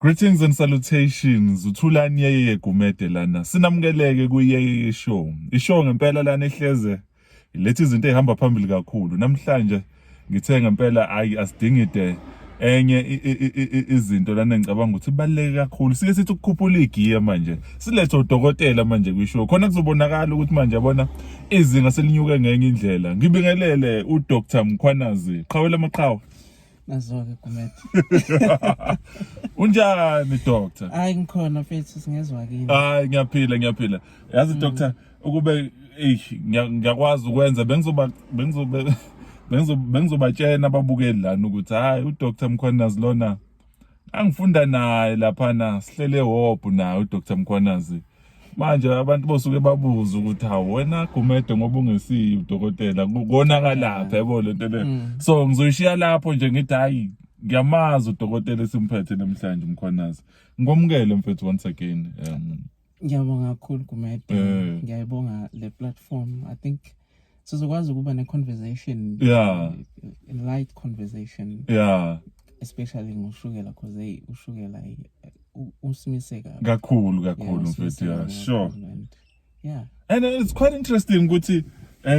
Greetings and salutations. Uthulani Yeye Gumede lana. Sinamukeleke kuYeye Show. Ishow ngempela lana ehleze iletha izinto ezihamba phambili kakhulu. Namhlanje ngithe ngempela ayi asidingide enye izinto lana ngicabanga ukuthi ibaluleke kakhulu. Sike sithi ukukhuphula igiya manje. Silethe udokotela manje kwishow. Khona kuzobonakala ukuthi manje yabona izinga selinyuke ngenye indlela. Ngibingelele uDr Mkhwanazi. Qhawe lamaqhawe. Nazo-ke Gumede. Unjani doctor? Hayi ngikhona mfethu, singezwa kini. Hayi ngiyaphila, ngiyaphila. Yazi doctor, ukube ey ngiyakwazi ukwenza bengizoba bengizobe bengizobatshena ababukeli lana ukuthi hayi uDr Mkhwanazi lona angifunda naye laphana, sihlele hope naye uDr Mkhwanazi. Manje abantu bosuke babuza ukuthi hawu wena Gumede, ngoba ungesiyo udokotela, konakalapha yabo lento le. So ngizoyishiya lapho nje, ngithi hayi ngiyamazi udokotela esimphethe namhlanje, uMkhwanazi. Ngomukele mfethu once again. Ngiyabonga kakhulu Gumede. Ngiyayibonga le platform. I think sizokwazi ukuba ne-conversation. A light conversation. Especially ngoshukela, because hey, ushukela usimise kabi. Kakhulu kakhulu mfethu. Usimise kabi kakhulu and yeah. And it's quite interesting ukuthi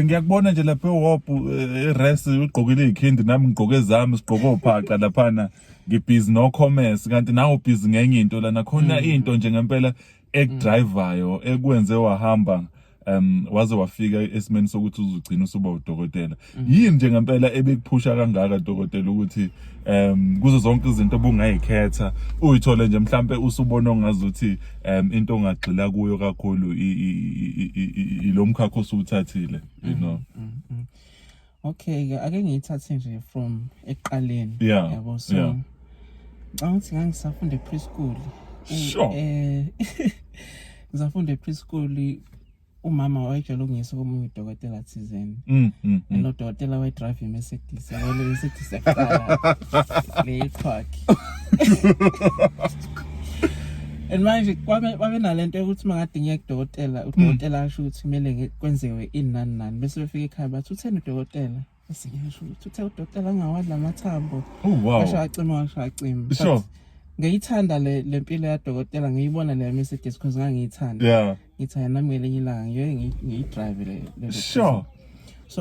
ngiyakubona nje lapha eHope eRes ugqokile izikhindi, nami ngigqoke ezami, sigqoke ophaqa laphana, ngibhizi no commerce kanti nawe ubhizi ngenye into lana khona, into nje ngempela ekudrivayo ekwenze wahamba waze wafika esimeni sokuthi uzugcina usuba udokotela. Yini nje ngempela ebekuphusha kangaka dokotela ukuthi kuzo zonke izinto obungayikhetha uyithole nje mhlambe usubona ongazuthi into ongagxila kuyo kakhulu ilomkhakha osuwuthathile? Okay ke, ake ngiyithathe nje from ekuqaleni. Yabo, so ngicabanga ukuthi ngangisafunda e-preschool. Ngisafunda e-preschool, umama wayejwayele ukungiyisa komunye udokotela thizeni. And lo dokotela wayedrive i-Mercedes, yabo le Mercedes yakuqala le truck. And manje kwabe nalento yokuthi uma ngade ngiye kudokotela, udokotela asho ukuthi kumele kwenziwe ini nani nani, bese befika ekhaya bathi utheni udokotela, bese ngiyasho ukuthi uthe udokotela angawadla amathambo. Washo acima, washo acima. But ngiyithanda le mpilo yadokotela, ngiyibona le Mercedes because ngangiyithanda. Ngithi hayi, nami ngelinye ilanga ngiyoye ngiyidrive le. So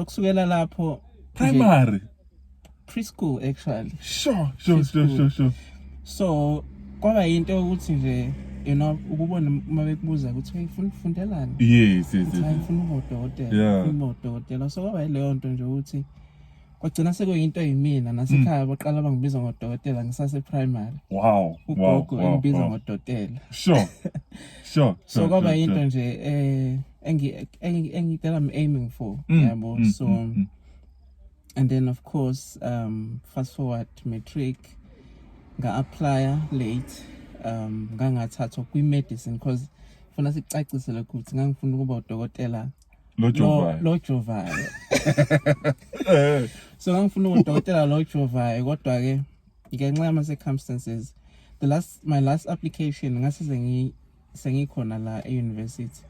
kusukela lapho nje- Primary. Preschool actually. Sure. So kwaba yinto yokuthi nje ukubona uma bekubuza ukuthi hey, ufuna ukufundelani? Yes. Uthi, hayi, ngifuna ukuba udokotela, ngifuna ukuba udokotela. So kwaba yileyo nto nje ukuthi kwagcina sekuyinto yimina, nasekhaya baqala bangibiza ngodokotela ngisase primary. Ugogo engibiza ngodokotela. So kwaba yinto nje eh engi engi engi that I'm aiming for, yabo. So and then of course fast forward, matric nga-applya late, ngangathathwa kwi-medicine because funa sicacise lokhu ukuthi ngangifuna ukuba udokotela Lojovayo. Lojovayo. So ngangifuna ukuba udokotela lojovayo, kodwa-ke ngenxa yama-circumstances the last my last application ngasize sengikhona la e-university.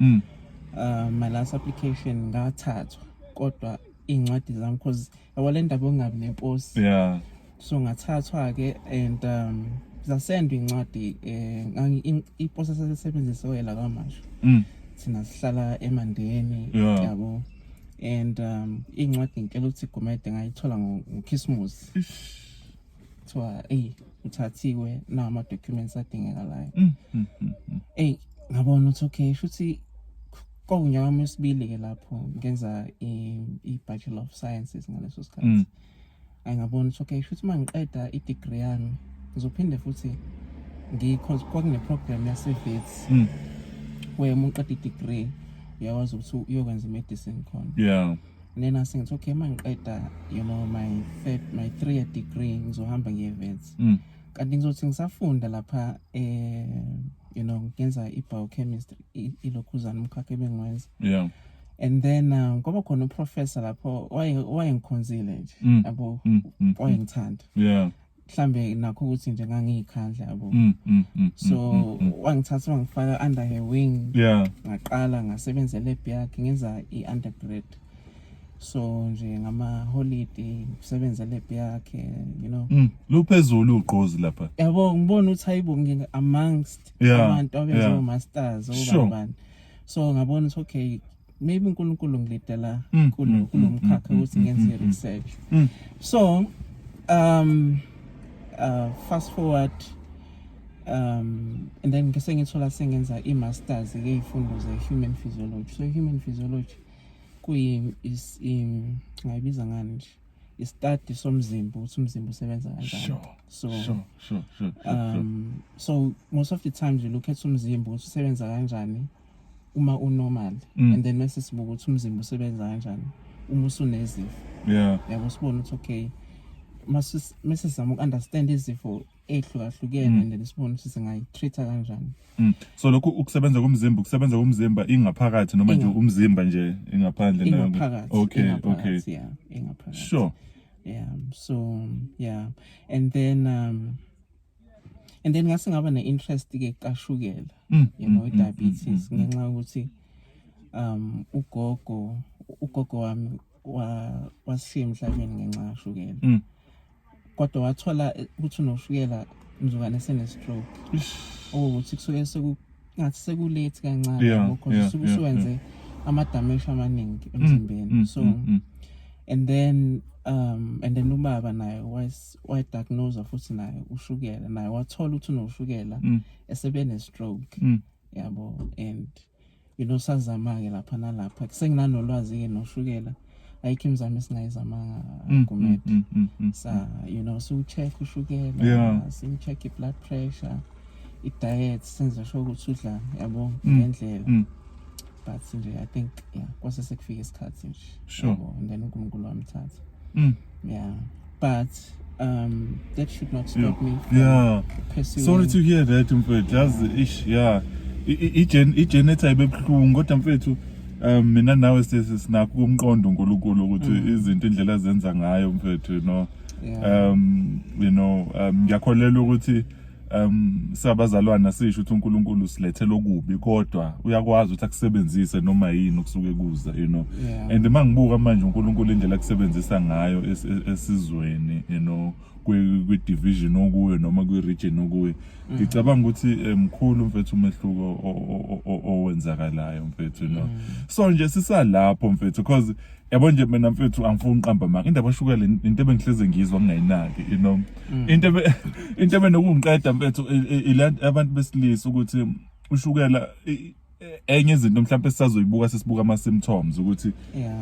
My last application ngathathwa, kodwa iy'ncwadi zami, because yabo le ndaba yokungabi neposi, so ngathathwa-ke and zasendwa iy'ncwadi, iposi esasisebenzisa oyela kwamasho. Thina sihlala eMandeni. Yabo, and iy'ncwadi ngitshela ukuthi Gumede ngayithola ngoKhisimusi, kuthiwa eyi uthathiwe, nawo ama-documents adingekalayo. Eyi ngabona ukuthi okay, shuthi kwakunyaka wami wesibili-ke lapho ngenza i-Bachelor of Sciences ngaleso sikhathi. Ayi ngabona ukuthi okay, shuthi uma ngiqeda i-degree yami ngizophinde futhi kwakune-program yase-Wits where uma uqeda i-degree uyakwazi ukuthi uyokwenza i-medicine khona. And then ase ngithi okay, uma ngiqeda my 3 year degree ngizohamba ngiye-Wits. Kanti ngizothi ngisafunda lapha ngenza i-biochemistry, ilokhuzana umkhakha ebengiwenza. And then kwaba khona uprofessor lapho wayengikhonzile nje, yabo, wayengithanda. Mhlambe nakho ukuthi nje ngangiyikhandla, yabo. So wangithatha wangifaka under her wing. Ngaqala ngasebenza elab yakhe ngenza i-undergrad. So nje ngama holiday kusebenza lab yakhe. Luphezulu ugqozi lapha. Yabo, ngibona ukuthi hayibo, ngi amongst abantu abenza masters obani. So ngabona ukuthi okay, maybe uNkulunkulu ngilidela kulo kulomkhakha ukuthi ngenze research. So fast forward, and then ngise ngithola sengenza i-masters ke, izifundo ze-human physiology. So human physiology kuyi is ngayibiza ngani nje, i-study somzimba, ukuthi umzimba usebenza kanjani. So so most of the times you look at umzimba ukuthi usebenza kanjani uma unormal, and then mase sibuka ukuthi umzimba usebenza kanjani uma usunezifo. Yabo, sibone ukuthi okay, mase sizama uku-understand izifo ey'hlukahlukene, and then sibone ukuthi singayi-treat-a kanjani. So lokhu ukusebenza komzimba ingaphakathi noma nje umzimba nje ingaphandle nayo? Ingaphakathi. Ingaphakathi, yeah, ingaphakathi. Yeah, so yeah, and then ngase ngaba ne-interest ke kashukela, i-diabetes, ngenxa yokuthi ugogo wami wasishiya emhlabeni ngenxa kashukela. Kodwa wathola ukuthi unoshukela mzukwane esene-stroke, okuwukuthi kusuke ngathi seku-late kancane, yabo, 'cause usuke usuwenze ama-damage amaningi emzimbeni. So and then ubaba naye wayidiagnose futhi naye ushukela, naye wathola ukuthi unoshukela esebe ne-stroke, yabo. And sazama-ke lapha nalapha, senginanolwazi-ke noshukela, ayikho imizamo esingayizamanga, Gumede. Sa siwu-check ushukela, siwu-check i-blood pressure, i-diet, senze sure ukuthi udla, yabo, ngendlela. But nje I think, yeah, kwase sekufika isikhathi nje, yabo, and then uNkulunkulu wamthatha. Yeah, but that should not stop me from pursuing. Sorry to hear that, mfethu. Yazi, ish, yeah. I-journey ibebuhlungu, kodwa mfethu, mina nawe sinakho umqondo uNkulunkulu ukuthi izinto indlela azenza ngayo, mfethu. Ngiyakholelwa ukuthi sabazalwana sisho ukuthi uNkulunkulu usilethela okubi, kodwa uyakwazi ukuthi akusebenzise noma yini okusuke kuza. And mangibuka manje uNkulunkulu indlela akusebenzisa ngayo esizweni, kwi division okuyo noma kwi region okuyo, ngicabanga ukuthi mkhulu, mfethu, umehluko owenzakalayo, mfethu. So nje sisalapho, mfethu, because yabo nje mina, mfethu, angifuni uqamba amanga, indaba yoshukela into ebengihleze ngizwa ngingayinaki. Into ebenokungiqeda, mfethu, ila abantu besilisa ukuthi ushukela enye izinto mhlawumbe sisazoyibuka sesibuka ama symptoms ukuthi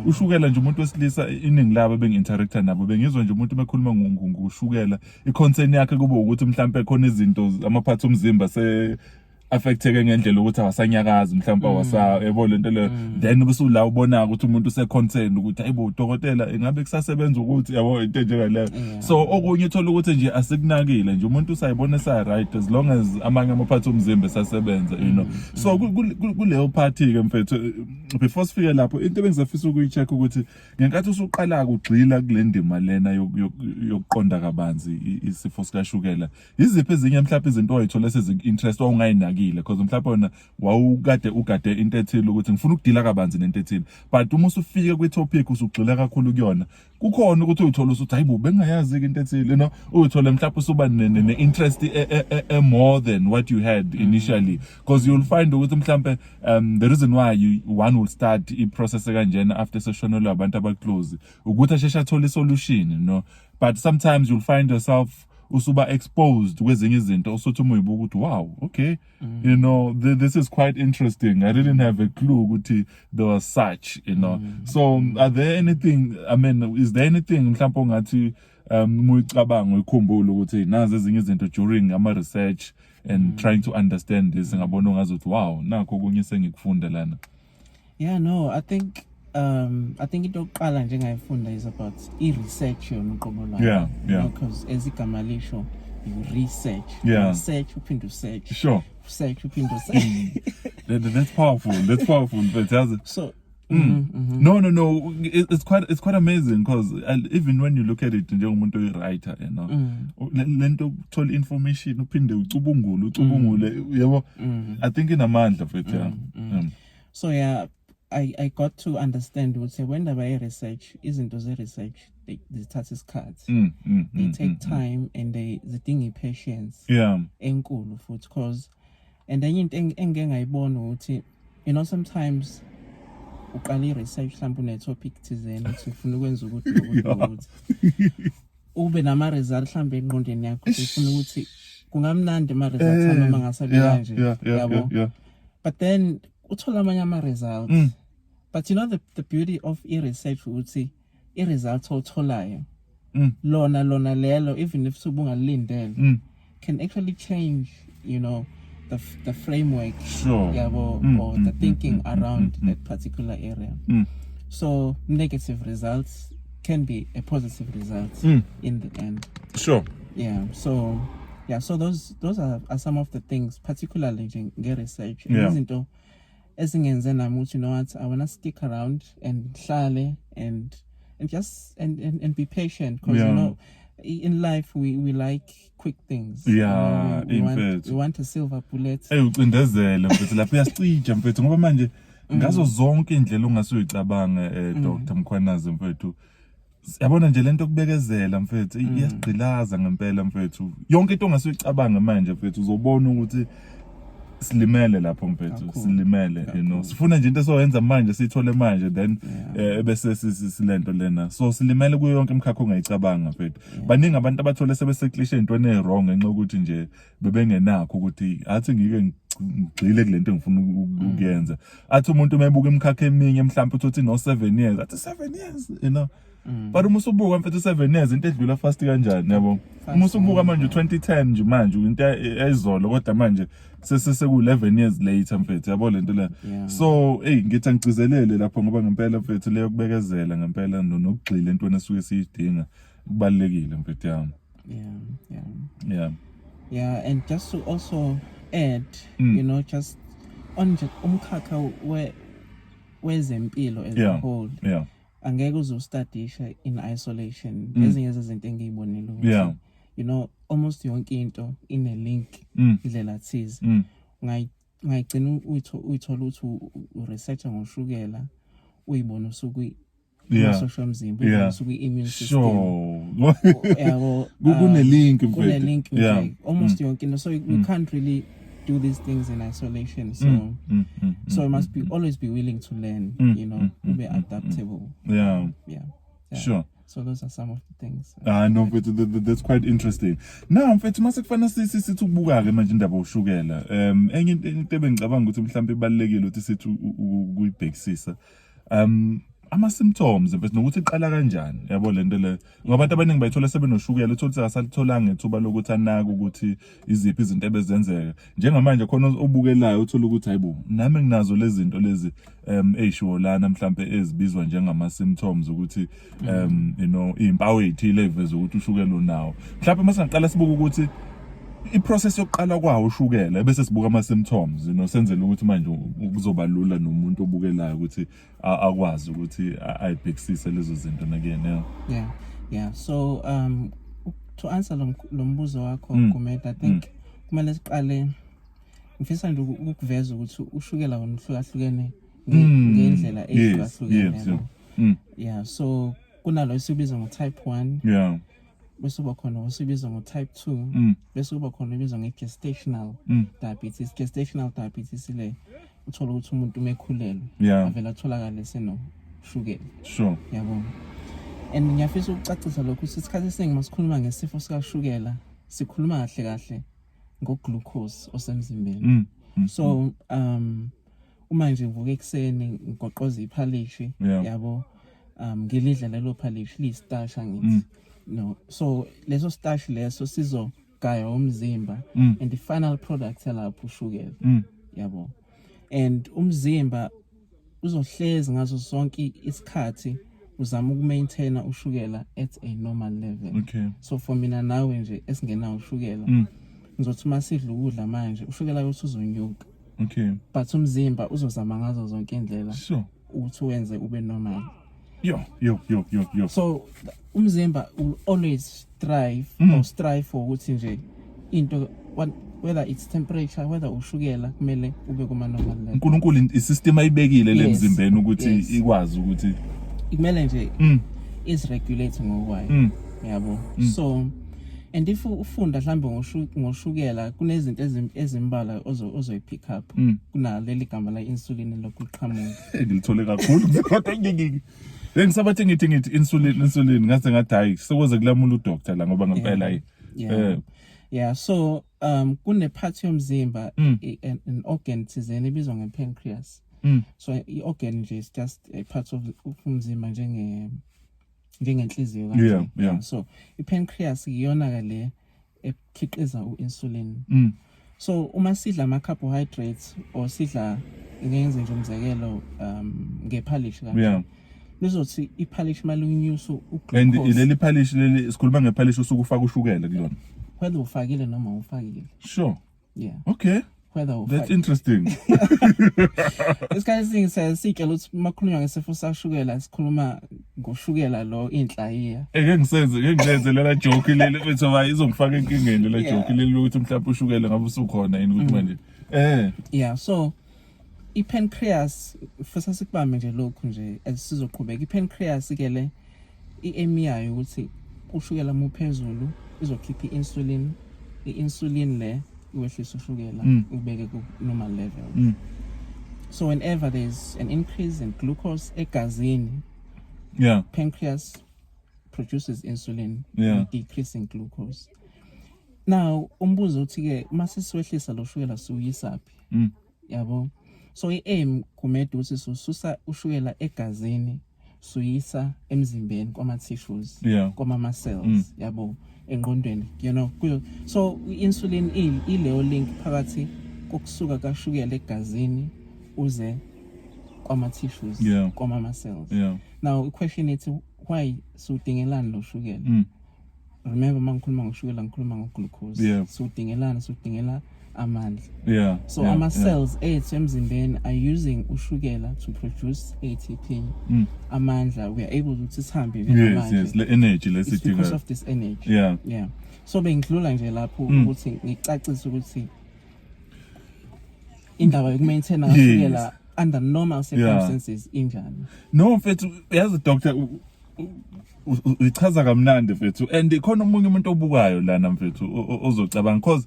ushukela nje umuntu wesilisa, iningi labo bengi-interacta nabo, bengizwa nje umuntu mekhuluma ngoshukela, i-concern yakhe kube ukuthi mhlawumbe khona izinto, amaphathi omzimba se affecteke ngendlela ukuthi awasanyakazi mhlawumbe, awasa, yabo lento leyo. Then bese ula ubona ukuthi umuntu use-concerned ukuthi hayibo dokotela, ingabe kusasebenza ukuthi, yabo, into enjengaleyo. So okunye uthola ukuthi nje asikunakile nje, umuntu usayibona esa right as long as amanye amaphathi omzimba esasebenza. So kuleyo part ke, mfethu, before sifike lapho, into ebengizafisa ukuyi-check ukuthi ngenkathi usuqala ukugxila kule ndima lena yokuqonda kabanzi isifo sikashukela, iziphi ezinye mhlawumbe izinto oyithola sezi-interest wawungayinakile? Because mhlawumbe wena wawukade ugade into ethile ukuthi ngifuna ukudila kabanzi nento ethile, but uma usufika kwi-topic usugxila kakhulu kuyona, kukhona ukuthi uyithola usuthi hayibo, bengingayazi-ke into ethile, uyithole mhlawumbe usuba ne-interest more than what you had initially, because you'll find ukuthi mhlawumbe the reason why you one will start i-process kanjena after seshonelwe abantu aba-close ukuthi asheshe athole i-solution, but sometimes you'll find yourself usuba exposed kwezinye izinto, usuthi uma uyibuka ukuthi wow, okay, this is quite interesting, I didn't have a clue ukuthi there was such. So are there anything, I mean, is there anything mhlawumbe ongathi uma uyicabanga uyikhumbule ukuthi nazi ezinye izinto during ama research and trying to understand this, ngabona ungazuthi wow, nakho okunye sengikufunda lana? Yeah, no, I think into yokuqala nje engayifunda is about i-research yona uqobo lwayo. Because as igama lisho, you research. Research uphinde usearch. Search uphinde usearch. That's powerful. That's powerful. But yazi So No. It's quite amazing because even when you look at it njengomuntu oyi-writer, lento ukuthola information uphinde ucubungule ucubungule, yabo. I think inamandla futhi, yeah. So yeah, I got to understand ukuthi wendaba ye-research, izinto ze-research, zithatha isikhathi. They take time and they zidinga i-patience enkulu futhi, cause and enye into engike ngayibona ukuthi sometimes uqala i-research, mhlawumbe une-topic thizeni ukuthi ufuna ukwenza ukuthi nokuthi nokuthi, ube nama-result mhlawumbe engqondweni yakho ukuthi ufuna ukuthi kungamnandi ama-results noma ngasabe kanje, yabo, but then uthola amanye ama-results. But the beauty of i-research ukuthi i-result otholayo, lona lona lelo, even if ubungalindele, can actually change the framework, yabo, or the thinking around that particular area. So negative results can be a positive result in the end. Yeah, so yeah, so those are some of the things, particularly nje nge-research and izinto ezingenze nami ukuthi, you know what, I wanna stick around and hlale and just and be patient, because in life we like quick things. We want Mfethu. We want a silver bullet. Ey, ucindezele mfethu lapho, uyasicija mfethu, ngoba manje ngazo zonke indlela ongasuyicabanga, Dr Mkhwanazi mfethu, yabona nje lento yokubekezela mfethu iyasigqilaza ngempela mfethu. Yonke into ongasuyicabanga manje mfethu, uzobona ukuthi silimele lapho mfethu. Kakhulu. Silimele. Kakhulu. Sifuna nje into esoyenza manje, siyithole manje, then bese silento lena. So silimele kuyo yonke imikhakha ongayicabanga mfethu. Baningi abantu abathole sebeseklishe entweni e-wrong ngenxa yokuthi nje bebengenakho ukuthi athi ngike ngigxile kulento engifuna ukuyenza. Athi umuntu uma ebuka imikhakha eminye, mhlawumbe uthi no 7 years, athi 7 years, but uma usubuka mfethu, 7 years into edlula fast kanjani, yabo? Fast. Uma usubuka manje 2010 nje manje into eyizolo, kodwa manje seku 11 years later mfethu, yabo lento le. So hey, ngithi angigcizelele lapho ngoba ngempela mfethu leyo kubekezela ngempela nokugxila entweni esuke siyidinga kubalulekile mfethu yami. Yeah, and just to also add, just on nje umkhakha we wezempilo as a whole, angeke uze ustadishe in isolation. Ezinye zezinto engiyibonile ukuthi almost yonke into ine link indlela thize. Ungayigcina uyithola ukuthi uresearcha ngoshukela, uyibona usuku amasosha omzimba, uyibona usuku-immune system, yabo. Kune-link mfethu. Kune-link nje almost yonke into, so we can't really do these things in isolation, so so you must be always be willing to learn, ube adaptable. Yeah. So those are some of the things. Ah no mfethu, that's quite interesting. Now mfethu, mase kufanele sithi ukubuka ke manje indaba yoshukela. Enye into ebengicabanga ukuthi mhlawumbe ibalulekile ukuthi sithi ukuyibhekisisa. Ama symptoms mfethu, nokuthi iqala kanjani, yabo lento le, ngoba abantu abaningi bayithola sebenoshukela, uthola ukuthi akasalitholanga ithuba lokuthi anake ukuthi iziphi izinto ebezenzeka. Njengamanje khona obukelayo uthola ukuthi, hayibo, nami nginazo lezi zinto lezi eyishiwo lana, mhlambe ezibizwa njengama symptoms, ukuthi izimpawu ezithile eziveza ukuthi ushukela unawo. Mhlawumbe masingaqala sibuka ukuthi iprocess yokuqala kwawo ushukela, bese sibuka ama symptoms, senzele ukuthi manje kuzoba lula nomuntu obukelayo ukuthi akwazi ukuthi ayibhekisise lezo zinto nakuyena, yeah. Yeah, so to answer lo mbuzo wakho, Gumede, I think kumele siqale, ngifisa nje ukukuveza ukuthi ushukela wona uhlukahlukene ngendlela ehlukahlukene, yabo. Yeah, so kunalo esibiza ngo-type 1, bese kuba khona osibiza ngo-type 2, bese kuba khona ebizwa nge-gestational diabetes. Gestational diabetes le uthola ukuthi umuntu uma ekhulelwe avele atholakale senoshukela, yabo. And ngiyafisa ukucacisa lokhu ukuthi isikhathi esiningi masikhuluma ngesifo sikashukela, sikhuluma kahle kahle ngoglucose osemzimbeni. So uma nje ngivuka ekuseni ngigoqoza iphalishi, yabo, ngilidla lelo phalishi, liyistarch angithi? No, so leso starch leso sizogaywa umzimba and the final product yalapho ushukela, yabo. And umzimba uzohlezi ngaso sonke isikhathi uzama ukumaintaina ushukela at a normal level. So for mina nawe nje esingenawo ushukela, ngizothi uma sidla ukudla manje, ushukela wethu uzonyuka, but umzimba uzozama ngazo zonke indlela ukuthi wenze ube normal. Yo yo yo yo yo. So umzimba will always strive or strive for ukuthi nje into Whether it's temperature, whether ushukela, kumele ube kuma normal level. uNkulunkulu isystem ayibekile le emzimbeni ukuthi ikwazi ukuthi Kumele nje is-regulate ngokwayo. Yabo. So and if ufunda mhlambe ngoshukela, kunezinto ezimbalwa ozoyi-pick up kunaleli gama la insulin lokuqhamuka. Ngilithole kakhulu, kodwa bengisabathe ngithi insulin, insulin, ngaze ngathi hayi, sekuze kulamula udoctor la, ngoba ngempela hayi. Yeah, so kune part yomzimba, an organ thizeni ebizwa nge-pancreas. So i-organ nje is just a part of umzimba, njengenhliziyo kanje. So i-pancreas iyona ke le ekhiqiza u-insulin. So uma sidla ama-carbohydrates or sidla, ngenze nje umzekelo ngephalishi kanje, lizothi iphalishi malunyusa And uglucose. Leli phalishi leli sikhuluma ngephalishi usuke ufaka ushukela kulona? Whether ufakile noma ufakile. Yeah. Whether That's ufakile. interesting. Isikhathi esiningi siyasitshela ukuthi uma kukhulunywa ngesifo sashukela, sikhuluma ngoshukela lo inhlayiya. Eke ngisenze, ke ngilenze lela joke leli mfethu, hayi, izongifaka enkingeni lela joke leli ukuthi mhlawumbe ushukela ngabe usukhona yini ukuthi manje Yeah, so i-pancreas, futhi sikubambe nje lokhu nje as sizoqhubeka, i-pancreas ke le i-aim yayo ukuthi ushukela muphezulu izokhipha i-insulin. I-insulin le iwehlisa ushukela, ubeke ku normal level. So whenever there's an increase in glucose egazini, pancreas produces insulin, decreasing glucose. Now umbuzo uthi ke, mase siwehlisa lo shukela, siwuyisaphi? Yabo, so i-aim kumele ukuthi sususa ushukela egazini, suyisa emzimbeni kwama-tissues, kwama-cells, yabo, engqondweni, so i-insulin ileyo link phakathi kokusuka kashukela egazini uze kwama-tissues, kwama-cells. Now i-question ithi, why siwudingelani lo shukela? Remember, uma ngikhuluma ngoshukela, ngikhuluma ngoglucose. Siwudingelani? Siwudingela amandla. So ama-cells ethu emzimbeni are using ushukela to produce ATP, amandla. We are able ukuthi sihambe njengamanje. Yes, le energy It's because lesidinga. Of this energy. Yeah, so bengidlula nje lapho ukuthi ngicacise ukuthi indaba yokumaintaina kashukela under normal circumstances injani. No mfethu, yazi doctor, uyichaza kamnandi mfethu, and khona omunye umuntu obukayo lana mfethu ozocabanga, cause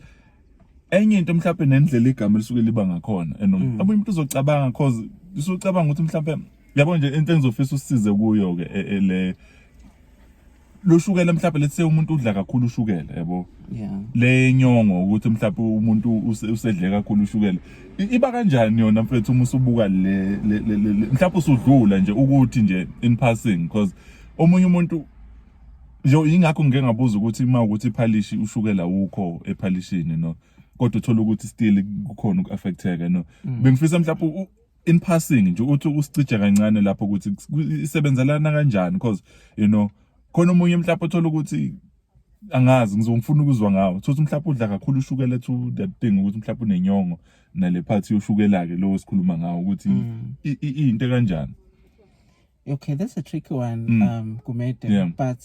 enye into mhlawumbe nendlela igama lisuke liba ngakhona, and omunye umuntu uzocabanga, cause usucabanga ukuthi mhlawumbe, yabo nje, into engizofisa usisize kuyo ke le lo shukela, mhlawumbe let's say umuntu udla kakhulu ushukela, yabo, le nyongo, ukuthi mhlawumbe umuntu usedle kakhulu ushukela, iba kanjani yona mfethu uma usubuka le mhlawumbe usudlula nje ukuthi nje in passing, because omunye umuntu nje, ingakho ngike ngabuza ukuthi uma ukuthi iphalishi ushukela ukho ephalishini, no, kodwa uthola ukuthi still kukhona uku-affecteka, no. Bengifisa mhlawumbe in passing nje uthi usicije kancane lapho ukuthi isebenzelana kanjani, because khona omunye mhlawumbe uthola ukuthi, angazi, ngizongifuna ukuzwa ngawo, thothi mhlawumbe udla kakhulu ushukela to that thing ukuthi mhlawumbe unenyongo nale part yoshukela ke lo esikhuluma ngawo, ukuthi into kanjani. Okay, that's a tricky one, Gumede, but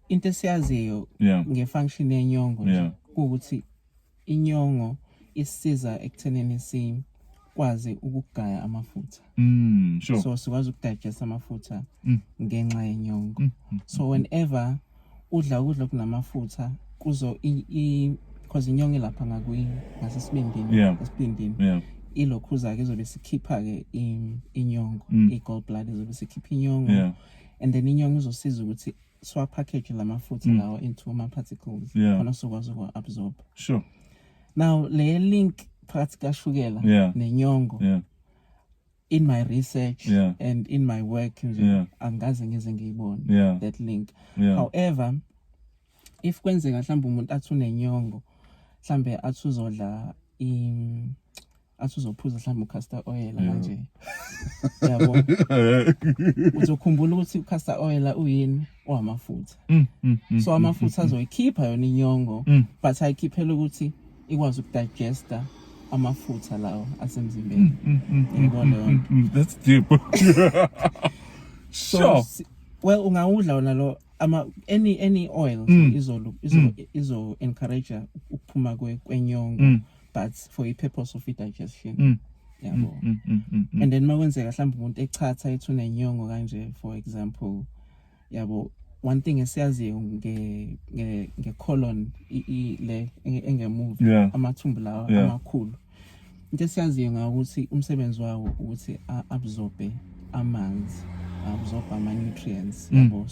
into esiyaziyo ngefunction yenyongo nje kuwukuthi inyongo isisiza ekuthenini sikwazi ukugaya amafutha. So sikwazi ukudigest amafutha ngenxa yenyongo. So whenever udla ukudla okunamafutha, kuzo i cause inyongo ilapha ngakwi ngasesibindini, esibindini, ilokhuza ke izobe sikhipha ke inyongo, i-gallbladder izobe sikhipha inyongo, and then inyongo izosiza ukuthi siwa package lamafutha lawa into ama particles, khona sokwazi ukuwa-absorb. Now le link phakathi kashukela nenyongo, in my research and in my work nje, angikaze ngize ngiyibone that link. However, if kwenzeka mhlawumbe umuntu athi unenyongo, mhlambe athi uzodla athi uzophuza mhlawumbe ucastor oil kanje, yabo, uzokhumbula ukuthi ucastor oil uyini? Owamafutha. So amafutha azoyikhipha yona inyongo, but ayikhiphela ukuthi ikwazi ukudigesta amafutha lawo asemzimbeni. Ngiyibona leyo nto. That's deep. So well, ungawudla wona lo ama any oil izo izo encourage ukuphuma kwenyongo. But for i-purpose of i-digestion, yabo. And then makwenzeka mhlawumbe umuntu echatha, ethi unenyongo kanje, for example, yabo, one thing esiyaziyo nge colon le engemuva, amathumbu lawa amakhulu, into esiyaziyo ngawo ukuthi umsebenzi wawo ukuthi a-absorbe amanzi, absorb ama-nutrients, yabo.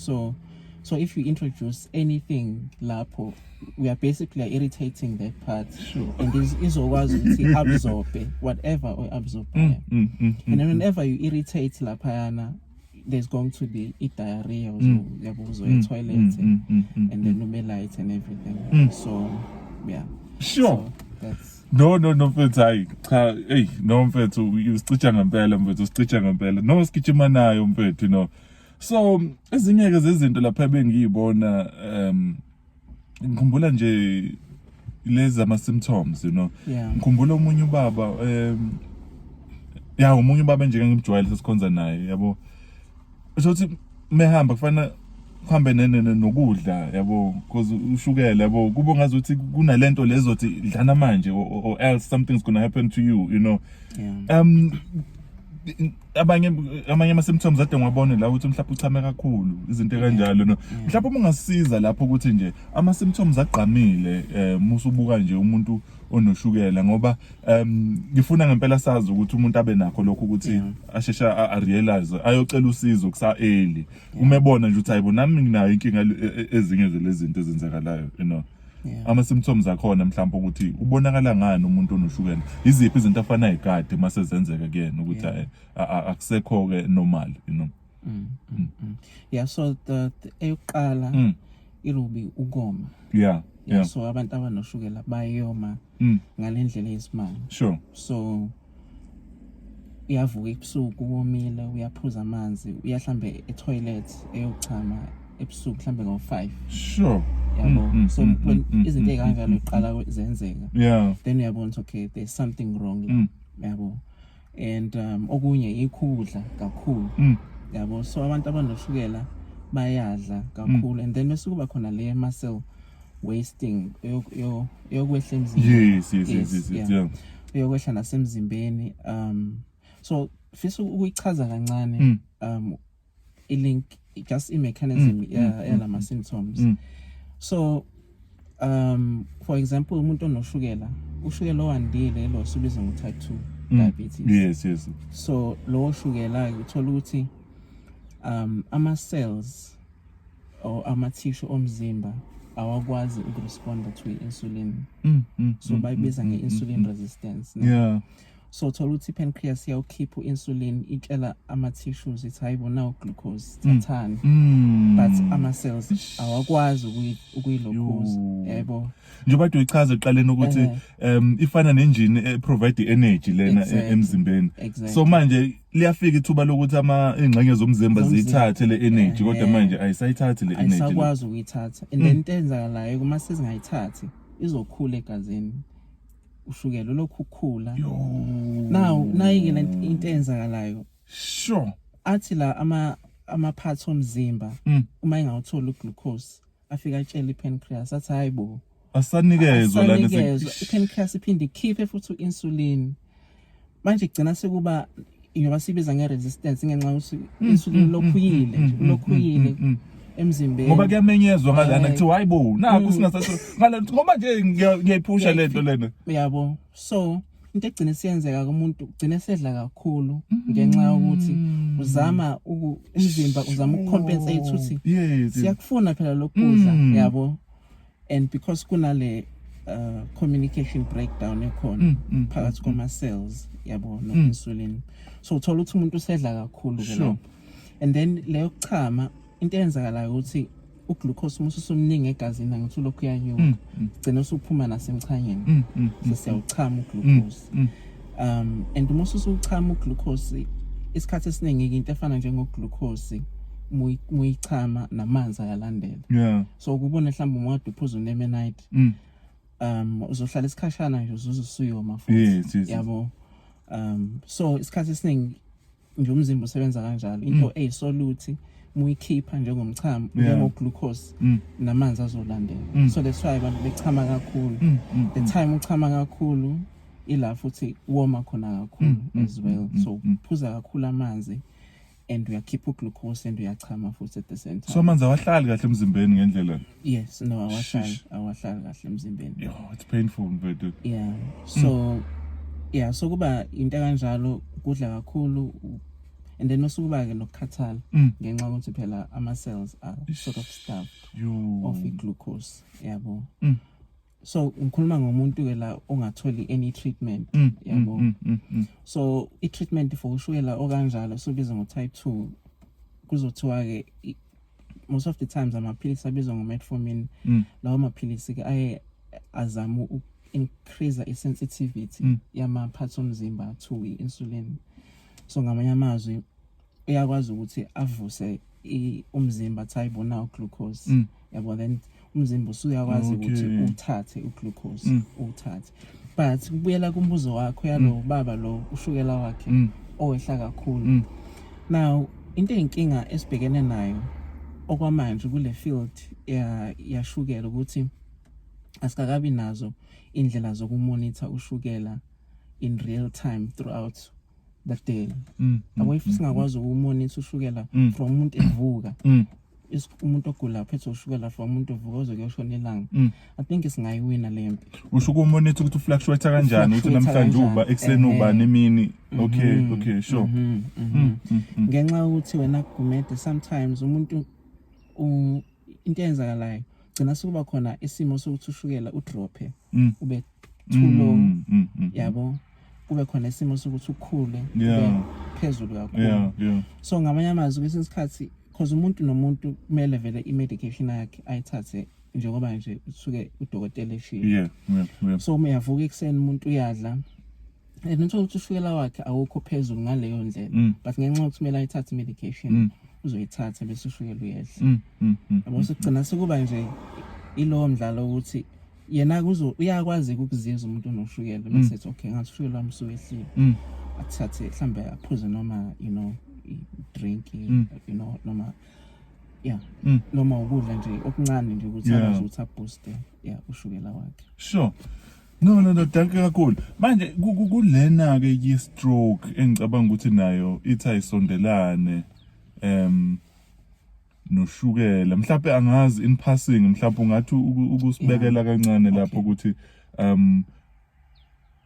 So if you introduce anything lapho, we are basically irritating that part and izokwazi ukuthi absorbe whatever oyi-absorbayo. And then whenever you irritate laphayana, there's going to be i-diarrhea, yabo, uzoya toilet and then ube light and everything. So yeah. So that's No, mfethu, hayi cha, hey, no mfethu, usicija ngempela mfethu, usicija ngempela. No, sigijima nayo mfethu, no. So ezinye ke zezinto lapha bengiyibona, ngikhumbula nje lezi ama symptoms. Ngikhumbula omunye ubaba, ya, omunye ubaba nje engimjwayele, sesikhonza naye, yabo. Uthi mehamba kufanele kuhambe nokudla, yabo, because ushukela, yabo, kube ngazuthi kunalento lezothi dlana manje or else something's going to happen to you you know Abanye, amanye ama symptoms ade ngiwabone la ukuthi mhlawumbe uchame kakhulu, izinto kanjalo, no. Mhlawumbe uma ungasiza lapho ukuthi nje ama symptoms agqamile musubuka nje umuntu onoshukela, ngoba ngifuna ngempela sazi ukuthi umuntu abe nakho lokho ukuthi ashesha a realize, ayocela usizo kusa early, uma ebona nje ukuthi hayibo, nami nginayo inkinga ezinye zalezinto ezenzakalayo. Ama symptoms akhona mhlawumbe ukuthi ubonakala ngani umuntu onoshukela, iziphi izinto afana ayigade mase zenzeka kuyena ukuthi akusekho ke normal? Yeah, so the eyokuqala irubi ukoma. So abantu abanoshukela bayoma ngalendlela eyisimanga. So uyavuka ebusuku womile, uyaphuza amanzi, uyahlambe e-toilet eyochama ebusuku mhlambe ngo-5, yabo. So when izinto ey'kanjalo iqala zenzeka, then uyabona ukuthi okay, there's something wrong la, yabo. And okunye ikudla kakhulu, yabo. So abantu abanoshukela bayadla kakhulu and then bese kuba khona le muscle wasting yokwehla emzimbeni. Yes. Uyokwehla nasemzimbeni. So fisa ukuyichaza kancane i-link, just i-mechanism yalama symptoms. So for example, umuntu onoshukela, ushukela owandile lo sibiza ngo type 2 diabetes. So lowo shukela ke uthola ukuthi ama cells or ama tissue omzimba awakwazi ukuresponda to i-insulin. So bayibiza nge-insulin resistance, ne? So uthola ukuthi i-pancreas iyawukhipha u-insulin, itshela ama-tissues ithi, hayi bona, glucose, thathani, but ama-cells awakwazi ukuyilokhuza, Yo. yebo. Njengoba kade uyichaza ekuqaleni ukuthi ifana nenjini e-provide i-energy lena emzimbeni. So manje liyafika ithuba lokuthi ama ingxenye zomzimba Zomzimba. ziyithathe le energy, kodwa manje ayisayithathi le energy le. Ayisakwazi ukuyithatha. And then into eyenzakalayo, uma sezingayithathi, izokhula egazini ushukela, ulokhu ukhula. Yo. Now nayi-ke le into eyenzakalayo, athi la ama-parts omzimba uma engawutholi uglucose, afika atshele i-pancreas, athi hayi bo, Asanikezwa lana. Asanikezwa. I-pancreas iphinde ikhiphe futhi u-insulin. Manje kugcina sekuba njengoba sibiza nge-resistance, ngenxa yokuthi insulin lokhu uyile nje, ulokhu uyile emzimbeni. Ngoba kuyamenyezwa ngalana, kuthiwa hayi bo, nakhu singasatho ngala, ngoba nje ngiyayiphusha lento lena. Yabo. So into egcine siyenzeka kumuntu, ugcine sedla kakhulu ngenxa yokuthi uzama umzimba uzama ukucompensate ukuthi siyakufuna phela lokudla, yabo. And because kunale communication breakdown ekhona phakathi kwama cells, yabo, no insulin, so uthola ukuthi umuntu usedla kakhulu ke lapho. And then leyo kuchama, into eyenzakalayo ukuthi uglucose uma usumningi egazini, angithi ulokhu uyanyuka, gcina usuphuma nasemchanyeni, sesiyawuchama uglucose. And uma usuchama uglucose, isikhathi esiningi into efana njengoglucose muyichama namanzi ayalandela. So ukubona mhlawumbe uma kade uphuza unemenite, uzohlala isikhashana nje, uzuze usuyoma futhi, yabo. So isikhathi esiningi nje umzimba usebenza kanjalo, into eyisoluthi Muyikhipha njengomchamo, njengo-glucose, namanzi azolandela. So that's why abantu bechama kakhulu. The time uchama kakhulu, ila futhi woma khona kakhulu as well. So phuza kakhulu amanzi and uyakhipha uglucose and uyachama futhi at the same time. So amanzi awahlali kahle emzimbeni ngendlela? Yes, no, awahlali. Shish. Awahlali kahle emzimbeni. Yo, it's painful, mfethu. Yeah, so yeah, so kuba into kanjalo, kudla kakhulu and then osukuba ke nokukhathala ngenxa yokuthi phela ama cells are sort of starved Yo. of i-glucose, yabo. So ngikhuluma ngomuntu ke la ongatholi any treatment, yabo. So i-treatment for ushukela okanjalo sobiza ngo-type 2, kuzothiwa ke most of the times amaphilisi abizwa ngo-metformin. Lawo maphilisi ke aye azama uku-increase i-sensitivity yama-parts omzimba to i-insulin. So ngamanye amazwi uyakwazi ukuthi avuse umzimba athi ayibona uglucose, yabo, then umzimba usuyakwazi ukuthi uthathe uglucose, uthathe. But kubuyela kumbuzo wakho yalo baba lo ushukela wakhe owehla kakhulu. Now into eyinkinga esibhekene nayo okwamanje kule field yashukela ukuthi asikakabi nazo indlela zokumonitha ushukela in real time throughout the day, yabo. If singakwazi ukumonitha ushukela from umuntu evuka, umuntu ogula phethwe ushukela from umuntu evuka uze kuyoshona ilanga, I think singayiwina le mpi. Usho ukumonitha ukuthi ufluctuate kanjani, ukuthi Ufluctuate namhlanje kanjani. uba ekuseni, ubani emini. Okay, sure. Ngenxa yokuthi wena Gumede, sometimes umuntu into eyenzakalayo gcina sekuba khona isimo sokuthi ushukela udrophe, ube too low, yabo, kube khona isimo sokuthi ukhule, ube phezulu kakhulu. So ngamanye amazwi, kwesinye isikhathi, because umuntu nomuntu kumele vele i-medication yakhe ayithathe njengoba nje usuke udokotela eshilo. So uma uyavuka ekuseni, umuntu uyadla and uthola ukuthi ushukela wakhe awukho phezulu ngaleyo ndlela, but ngenxa yokuthi kumele ayithathe i-medication, uzoyithatha bese ushukela uyehla, yabo. Sekugcina sekuba nje ilowo mdlalo ukuthi yena kuzo uyakwazi ukuzizwa umuntu onoshukela bese ethi, "Okay, ngathi ushukela wami usuwehlile." Athathe mhlambe aphuze noma i-drink, noma yeah, noma ukudla nje okuncane nje ukuthi akwazi ukuthi abooste, yeah, ushukela wakhe. Sure. No, dankie kakhulu. Manje kulena ke ye stroke engicabanga ukuthi nayo ithi ayisondelane noshukela. Mhlawumbe, angazi, in passing mhlawumbe ungathi ukusibekela kancane lapho ukuthi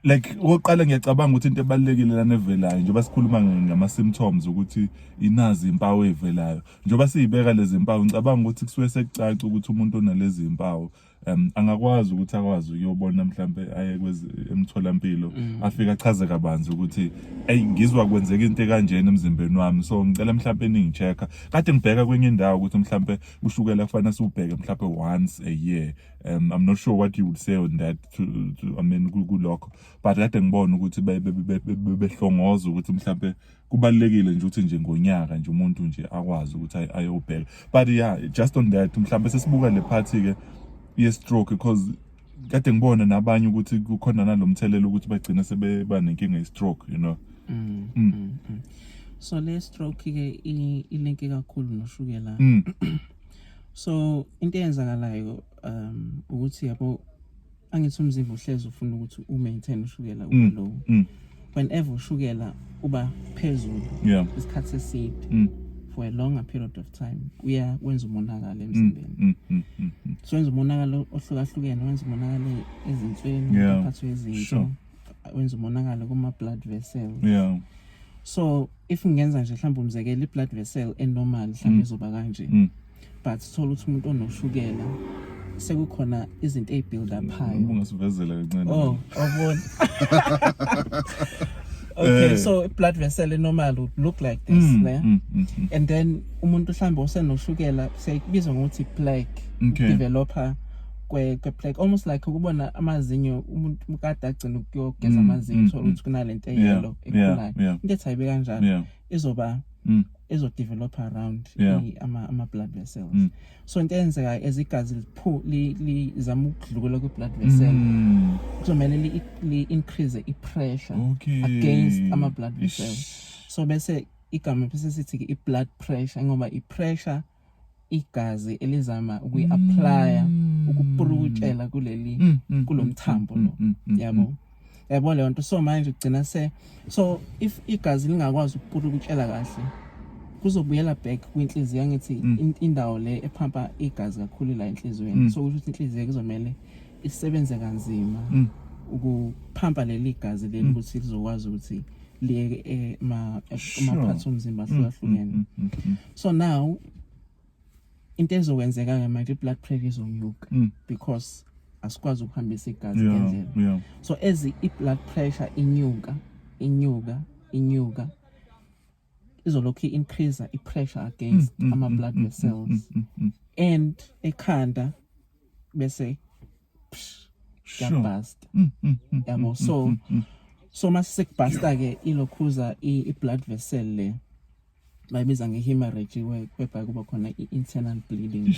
like okokuqala ngiyacabanga ukuthi into ebalulekile lana evelayo, njengoba sikhuluma ngama symptoms, ukuthi inazi impawu evelayo, njengoba siyibeka lezi impawu, ngicabanga ukuthi kusuke sekucaca ukuthi umuntu onalezi impawu angakwazi ukuthi akwazi ukuyobona mhlambe aye kwezi emtholampilo, afike achaze kabanzi ukuthi, "Ey, ngizwa kwenzeka into ekanjena emzimbeni wami, so ngicela mhlambe ningi-check." Kade ngibheka kwenye indawo ukuthi mhlambe ushukela kufanele siwubheke mhlambe once a year. I'm not sure what you would say on that, to I mean, kulokho, but kade ngibona ukuthi behlongoza ukuthi mhlambe kubalulekile nje ukuthi nje ngonyaka nje umuntu nje akwazi ukuthi ayobheka. But yeah, just on that, mhlambe sesibuka le part ke ye stroke, because kade ngibona nabanye ukuthi kukhona nalomthelela ukuthi bagcina sebeba nenkinga ye stroke. So le stroke ke ilinke kakhulu noshukela. So into eyenzakalayo ukuthi, yabo, angithi umzimba uhlezi ufuna ukuthi u-maintain ushukela ube low. Whenever ushukela uba phezulu isikhathi eside, for a longer period of time, uya wenza umonakalo emzimbeni. So wenza umonakalo ohlukahlukene, wenza umonakalo ezinsweni, aphathwe izinso, wenza umonakalo kuma blood vessels. So if ngingenza nje mhlawumbe umzekelo, i-blood vessel enormal mhlawumbe izoba kanje, but thola ukuthi umuntu onoshukela sekukhona izinto ey'build uphayo. Ungasivezela kancane. Oh, awubona. Okay, so i-blood vessel enormal would look like this, ne? And then umuntu mhlawumbe osenoshukela seyikubizwa ngokuthi plaque, developer kwe plaque, almost like ukubona amazinyo, umuntu kade agcina ukuyogeza amazinyo, thola ukuthi kunalento eyellow ekhulayo. Into ethi ayibe kanjalo, izoba izodevelop around ama blood vessels. So into eyenzekayo, as igazi lizama ukudlula kwi blood vessel, kuzomele li increase i pressure against ama blood vessels. So bese Igama bese sithi ke i-blood pressure, ngoba i-pressure igazi elizama ukuyi-applya ukupurukutshela kuleli kulomthambo lo, yabo, yabo leyo nto. So manje ugcina se, so if igazi lingakwazi ukupurukutshela kahle, kuzobuyela back kwinhliziyo. Angithi indawo le ephampa igazi kakhulu la enhliziyweni? So kusho ukuthi inhliziyo kuzomele isebenze kanzima ukuphampa leli gazi leli ukuthi lizokwazi ukuthi liye ema parts omzimba ahlukahlukene. So now into ezokwenzeka-ke manje, i-blood pressure izonyuka because asikwazi ukuhambisa igazi ngendlela. So as i-blood pressure inyuka, inyuka, inyuka, izolokhu i-increase i-pressure against ama-blood vessels and ekhanda, bese kuyabust, yabo. So mase sekubusta ke ilokhuza i-blood vessel le bayibiza nge-hemorrhage, whereby kuba khona i-internal bleeding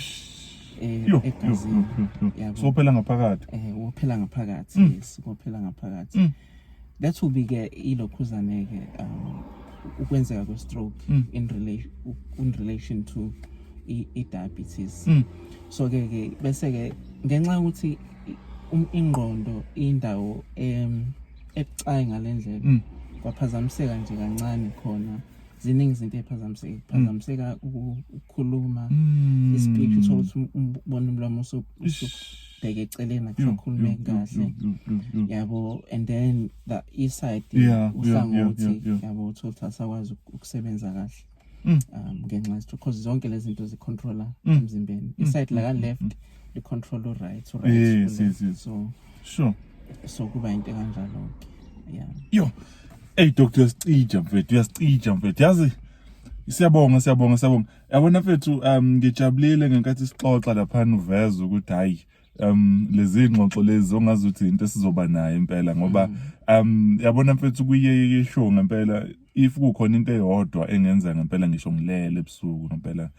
egazini. Yo, yo. Yabo. So phela ngaphakathi. Wophela ngaphakathi. Yes, wophela ngaphakathi. That will be ke ilokhuzane ke ukwenzeka kwe-stroke in relation to i-diabetes. So ke bese ke ngenxa yokuthi ingqondo indawo ebucayi ngalendlela, kwaphazamiseka nje kancane khona, ziningi izinto eziphazamiseka, kuphazamiseka ukukhuluma, ispeech, uthola ukuthi ubona umlomo usubheke eceleni, akusakhulumeki kahle, Yo, yo, yo. yabo. And then the iside, uhlangothi, yabo, uthola ukuthi asakwazi ukusebenza kahle ngenxa yestroke, because zonke lezi zinto zicontrola emzimbeni. Iside la ka left licontrol u-right, u-right u-left. So so kuba into kanjalo ke, yeah. Yo. Hey doctor, uyasicija mfethu, uyasicija mfethu. Yazi, siyabonga, siyabonga, siyabonga. Yabona mfethu, ngijabulile ngenkathi sixoxa lapha, uveza ukuthi hayi, lezi ngxoxo lezi ongazuthi into esizoba nayo impela, ngoba yabona mfethu, kuye show ngempela, if kukhona into eyodwa engenza ngempela ngisho ngilele ebusuku ngempela,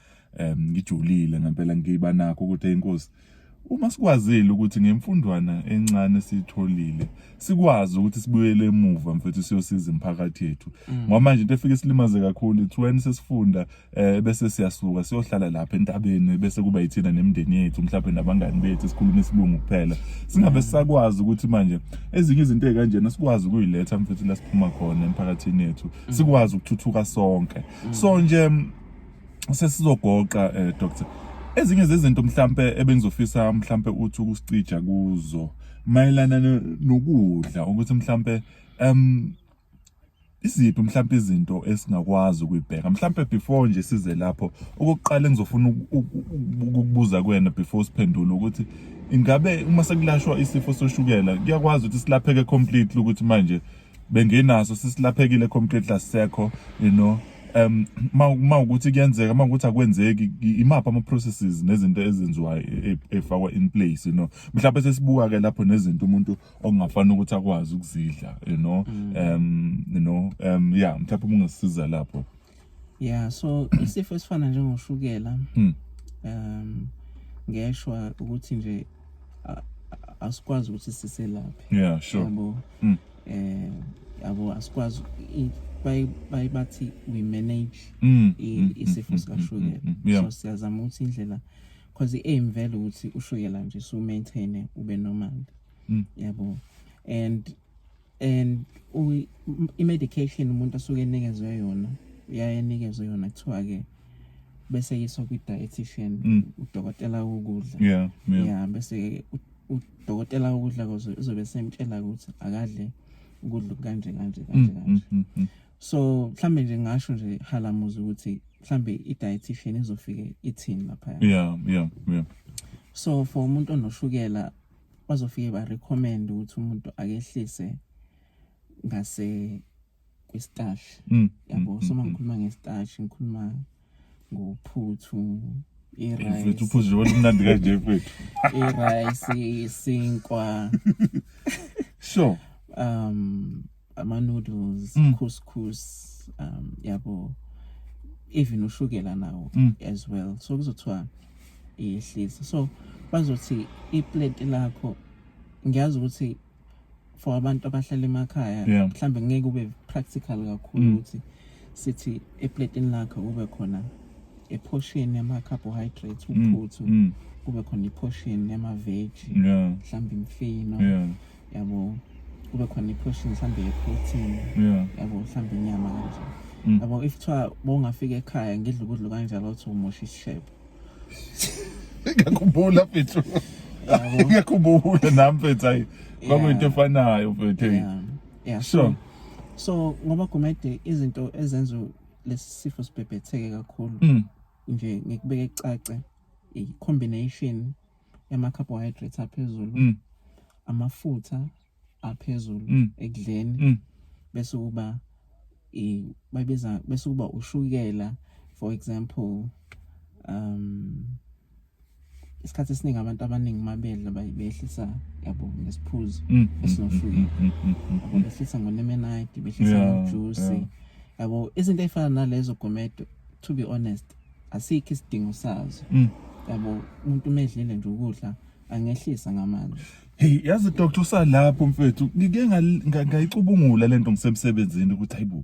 ngijulile ngempela, ngiba nakho ukuthi inkosi, uma sikwazile ukuthi ngemfundwana encane esiyitholile sikwazi ukuthi sibuyele emuva mfethu, siyosiza imiphakathi yethu, ngoba manje into efike silimaze kakhulu ithi when sesifunda bese siyasuka siyohlala lapha entabeni, bese kuba yithina nemindeni yethu, mhlawumbe nabangani bethu, sikhuluma isilungu kuphela, singabe sisakwazi ukuthi manje ezinye izinto ey'kanjena sikwazi ukuyiletha mfethu la siphuma khona emphakathini yethu, sikwazi ukuthuthuka sonke. So nje sesizogoqa, doctor, ezinye zezinto mhlambe ebengizofisa mhlambe uthi ukusicija kuzo mayelana nokudla, ukuthi mhlambe iziphi mhlambe izinto esingakwazi ukuyibheka mhlambe before nje size lapho. Okokuqala engizofuna ukukubuza kuwena before siphendule, ukuthi ingabe uma sekulashwa isifo soshukela kuyakwazi ukuthi silapheke completely, ukuthi manje bengenaso sisilaphekile completely, asisekho? Ma ukuthi kuyenzeka, ma ukuthi akwenzeki, imaphi ama processes nezinto ezenziwayo efakwa in place? Mhlawumbe sesibuka ke lapho nezinto umuntu okungafani ukuthi akwazi ukuzidla. Yeah, mhlawumbe ungasiza lapho. Yeah, so isifo esifana njengoshukela, ngeshwa ukuthi nje asikwazi ukuthi siselaphe. Yabo. Yabo, asikwazi, bayi bathi we manage isifo sikashukela. So siyazama ukuthi indlela, because i-aim vele ukuthi ushukela nje su maintain ube normal. Yabo, and i-medication umuntu asuke enikezwe yona, uyaye enikezwe yona, kuthiwa ke bese yiswa kwi-dietitian, udokotela wokudla. Yeah, bese udokotela wokudla uzobe semtshela ukuthi akadle ukudla kanje kanje kanje kanje. So mhlambe nje ngasho nje halamuza ukuthi mhlambe i-dietitian izofike ithini lapha. So for umuntu onoshukela, bazofike ba recommend ukuthi umuntu akehlise ngase kwistarch, yabo. So mangikhuluma ngestarch, ngikhuluma ngophuthu, Mfethu, i-rice. Uphuzu nje olumnandi kanje mfethu. I-rice, isinkwa, ama noodles, couscous, yabo, even ushukela nawo as well. So kuzothiwa iyehlisa, so bazothi iplate lakho, ngiyazi ukuthi for abantu abahlala emakhaya mhlambe ngeke kube practical kakhulu ukuthi Sithi epletini lakho kube khona i-portion yama-carbohydrates, uphuthu, kube khona i-portion yama-veg, mhlawumbe imfino, yabo, kube khona i-portion mhlawumbe ye-protein, yabo, mhlawumbe inyama kanje. Yabo, if kuthiwa bowungafika ekhaya ngidla ukudla kanjalo, uthi umosha isishebo. Ngiyakhumbula, mfethu. Yabo. Ngiyakhumbula nami, mfethu, hayi, kwakuyinto efanayo, mfethu, hey. Yeah. So ngoba, Gumede, izinto ezenza lesi sifo sibhebhetheke kakhulu, nje ngikubeke kucace, i-combination yama-carbohydrates aphezulu, amafutha aphezulu ekudleni, bese kuba bayibiza, bese kuba ushukela. For example, isikhathi esiningi abantu abaningi mabedla behlisa, yabo, ngesiphuzo esinoshukela, yabo, behlisa ngo-lemonade, behlisa ngojuice, yabo, izinto ey'fana nalezo, Gumede. To be honest, asikho isidingo sazo. Yabo, umuntu uma edlile nje ukudla angehlisa ngamanzi. Hey, yazi doctor, usalapho mfethu, ngike ngayicubungula lento ngisemsebenzini ukuthi hayibo,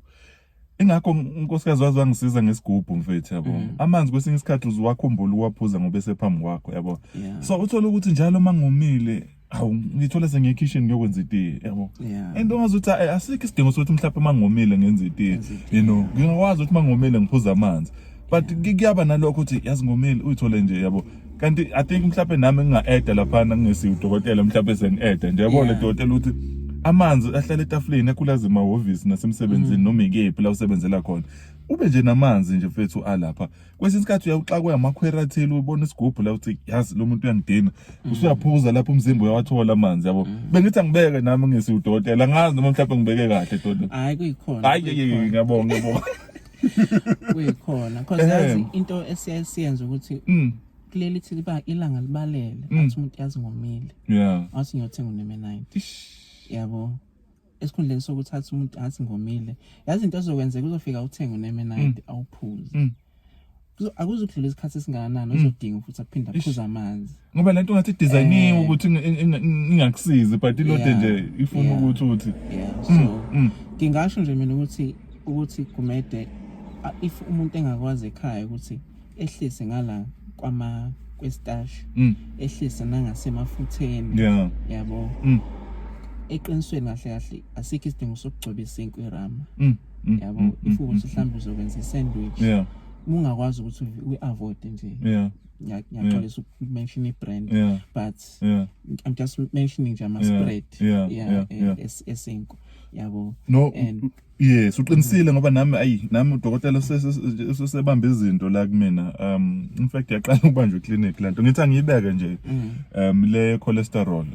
ingakho unkosikazi wazi wangisiza ngesigubhu, mfethu, yabo. Amanzi kwesinye isikhathi uzuwakhumbula uwaphuza ngoba esephambi kwakho, yabo. So uthola ukuthi njalo uma ngomile, awu, ngithola sengiye kitchen ngiyokwenza itiye, yabo. And ungazi ukuthi asikho isidingo sokuthi mhlawumbe uma ngomile ngenze itiye. Ngenze itiye, Ngingakwazi ukuthi uma ngomile ngiphuza amanzi, but kuyaba nalokho ukuthi yazi ngomile, uyithole nje, yabo. Kanti I think mhlawumbe nami nginga-adda laphana, ngingesiyo udokotela, mhlawumbe sengi-adda nje, yabo, le dokotela, ukuthi amanzi ahlala etafuleni akhulazi emahhovisi nasemsebenzini, noma ikephi la usebenzela khona, ube nje namanzi nje, mfethu, alapha. Kwesinye isikhathi uyawuxakwe amakhwera athile, ubona isigubhu la, uthi yazi lo muntu uyangidina, usuyaphuza lapho, umzimba uyawathola amanzi, yabo. Bengithi angibeke nami ngesiyo udokotela, angazi noma mhlawumbe ngibeke kahle, dokotela. Hayi, kuyikhona. Hayi. Kuyikhona. Ngiyabonga, ngiyabonga. Kuyikhona, cause yazi into esiyaye siyenze ukuthi kuleli thi liba ilanga libalele, athi umuntu yazi ngomile, athi ngiyothenga u-lemonade, yabo, esikhundleni sokuthi athi umuntu athi ngomile, yazi into ezokwenzeka, uzofika uthenga u-lemonade, awuphuze. Akuzukudlula isikhathi esingakanani, uzodinga futhi aphinde aphuze amanzi. Ngoba lento ngathi designiwe ukuthi ingakusizi, but ilode nje ifuna ukuthi uthi Yeah, so ngingasho nje mina ukuthi Gumede, if umuntu engakwazi ekhaya ukuthi ehlise ngala kwama kwe-starch, ehlise nangasemafutheni, yabo, eqinisweni kahle kahle asikho isidingo sokugcoba isinkwa irama, yabo. If ukuthi mhlawumbe uzokwenza i-sandwich, uma ungakwazi ukuthi uyi-avoid nje, ngiyaxolisa uku-mention i-brand, but I'm just mentioning nje ama-spread, yeah, esinkwa, yabo. No. And Yes, uqinisile, ngoba nami, ayi, nami udokotela usesebamba izinto la kumina. In fact yaqala ukubanjwa eclinic lento. Ngithi angiyibeke nje le cholesterol.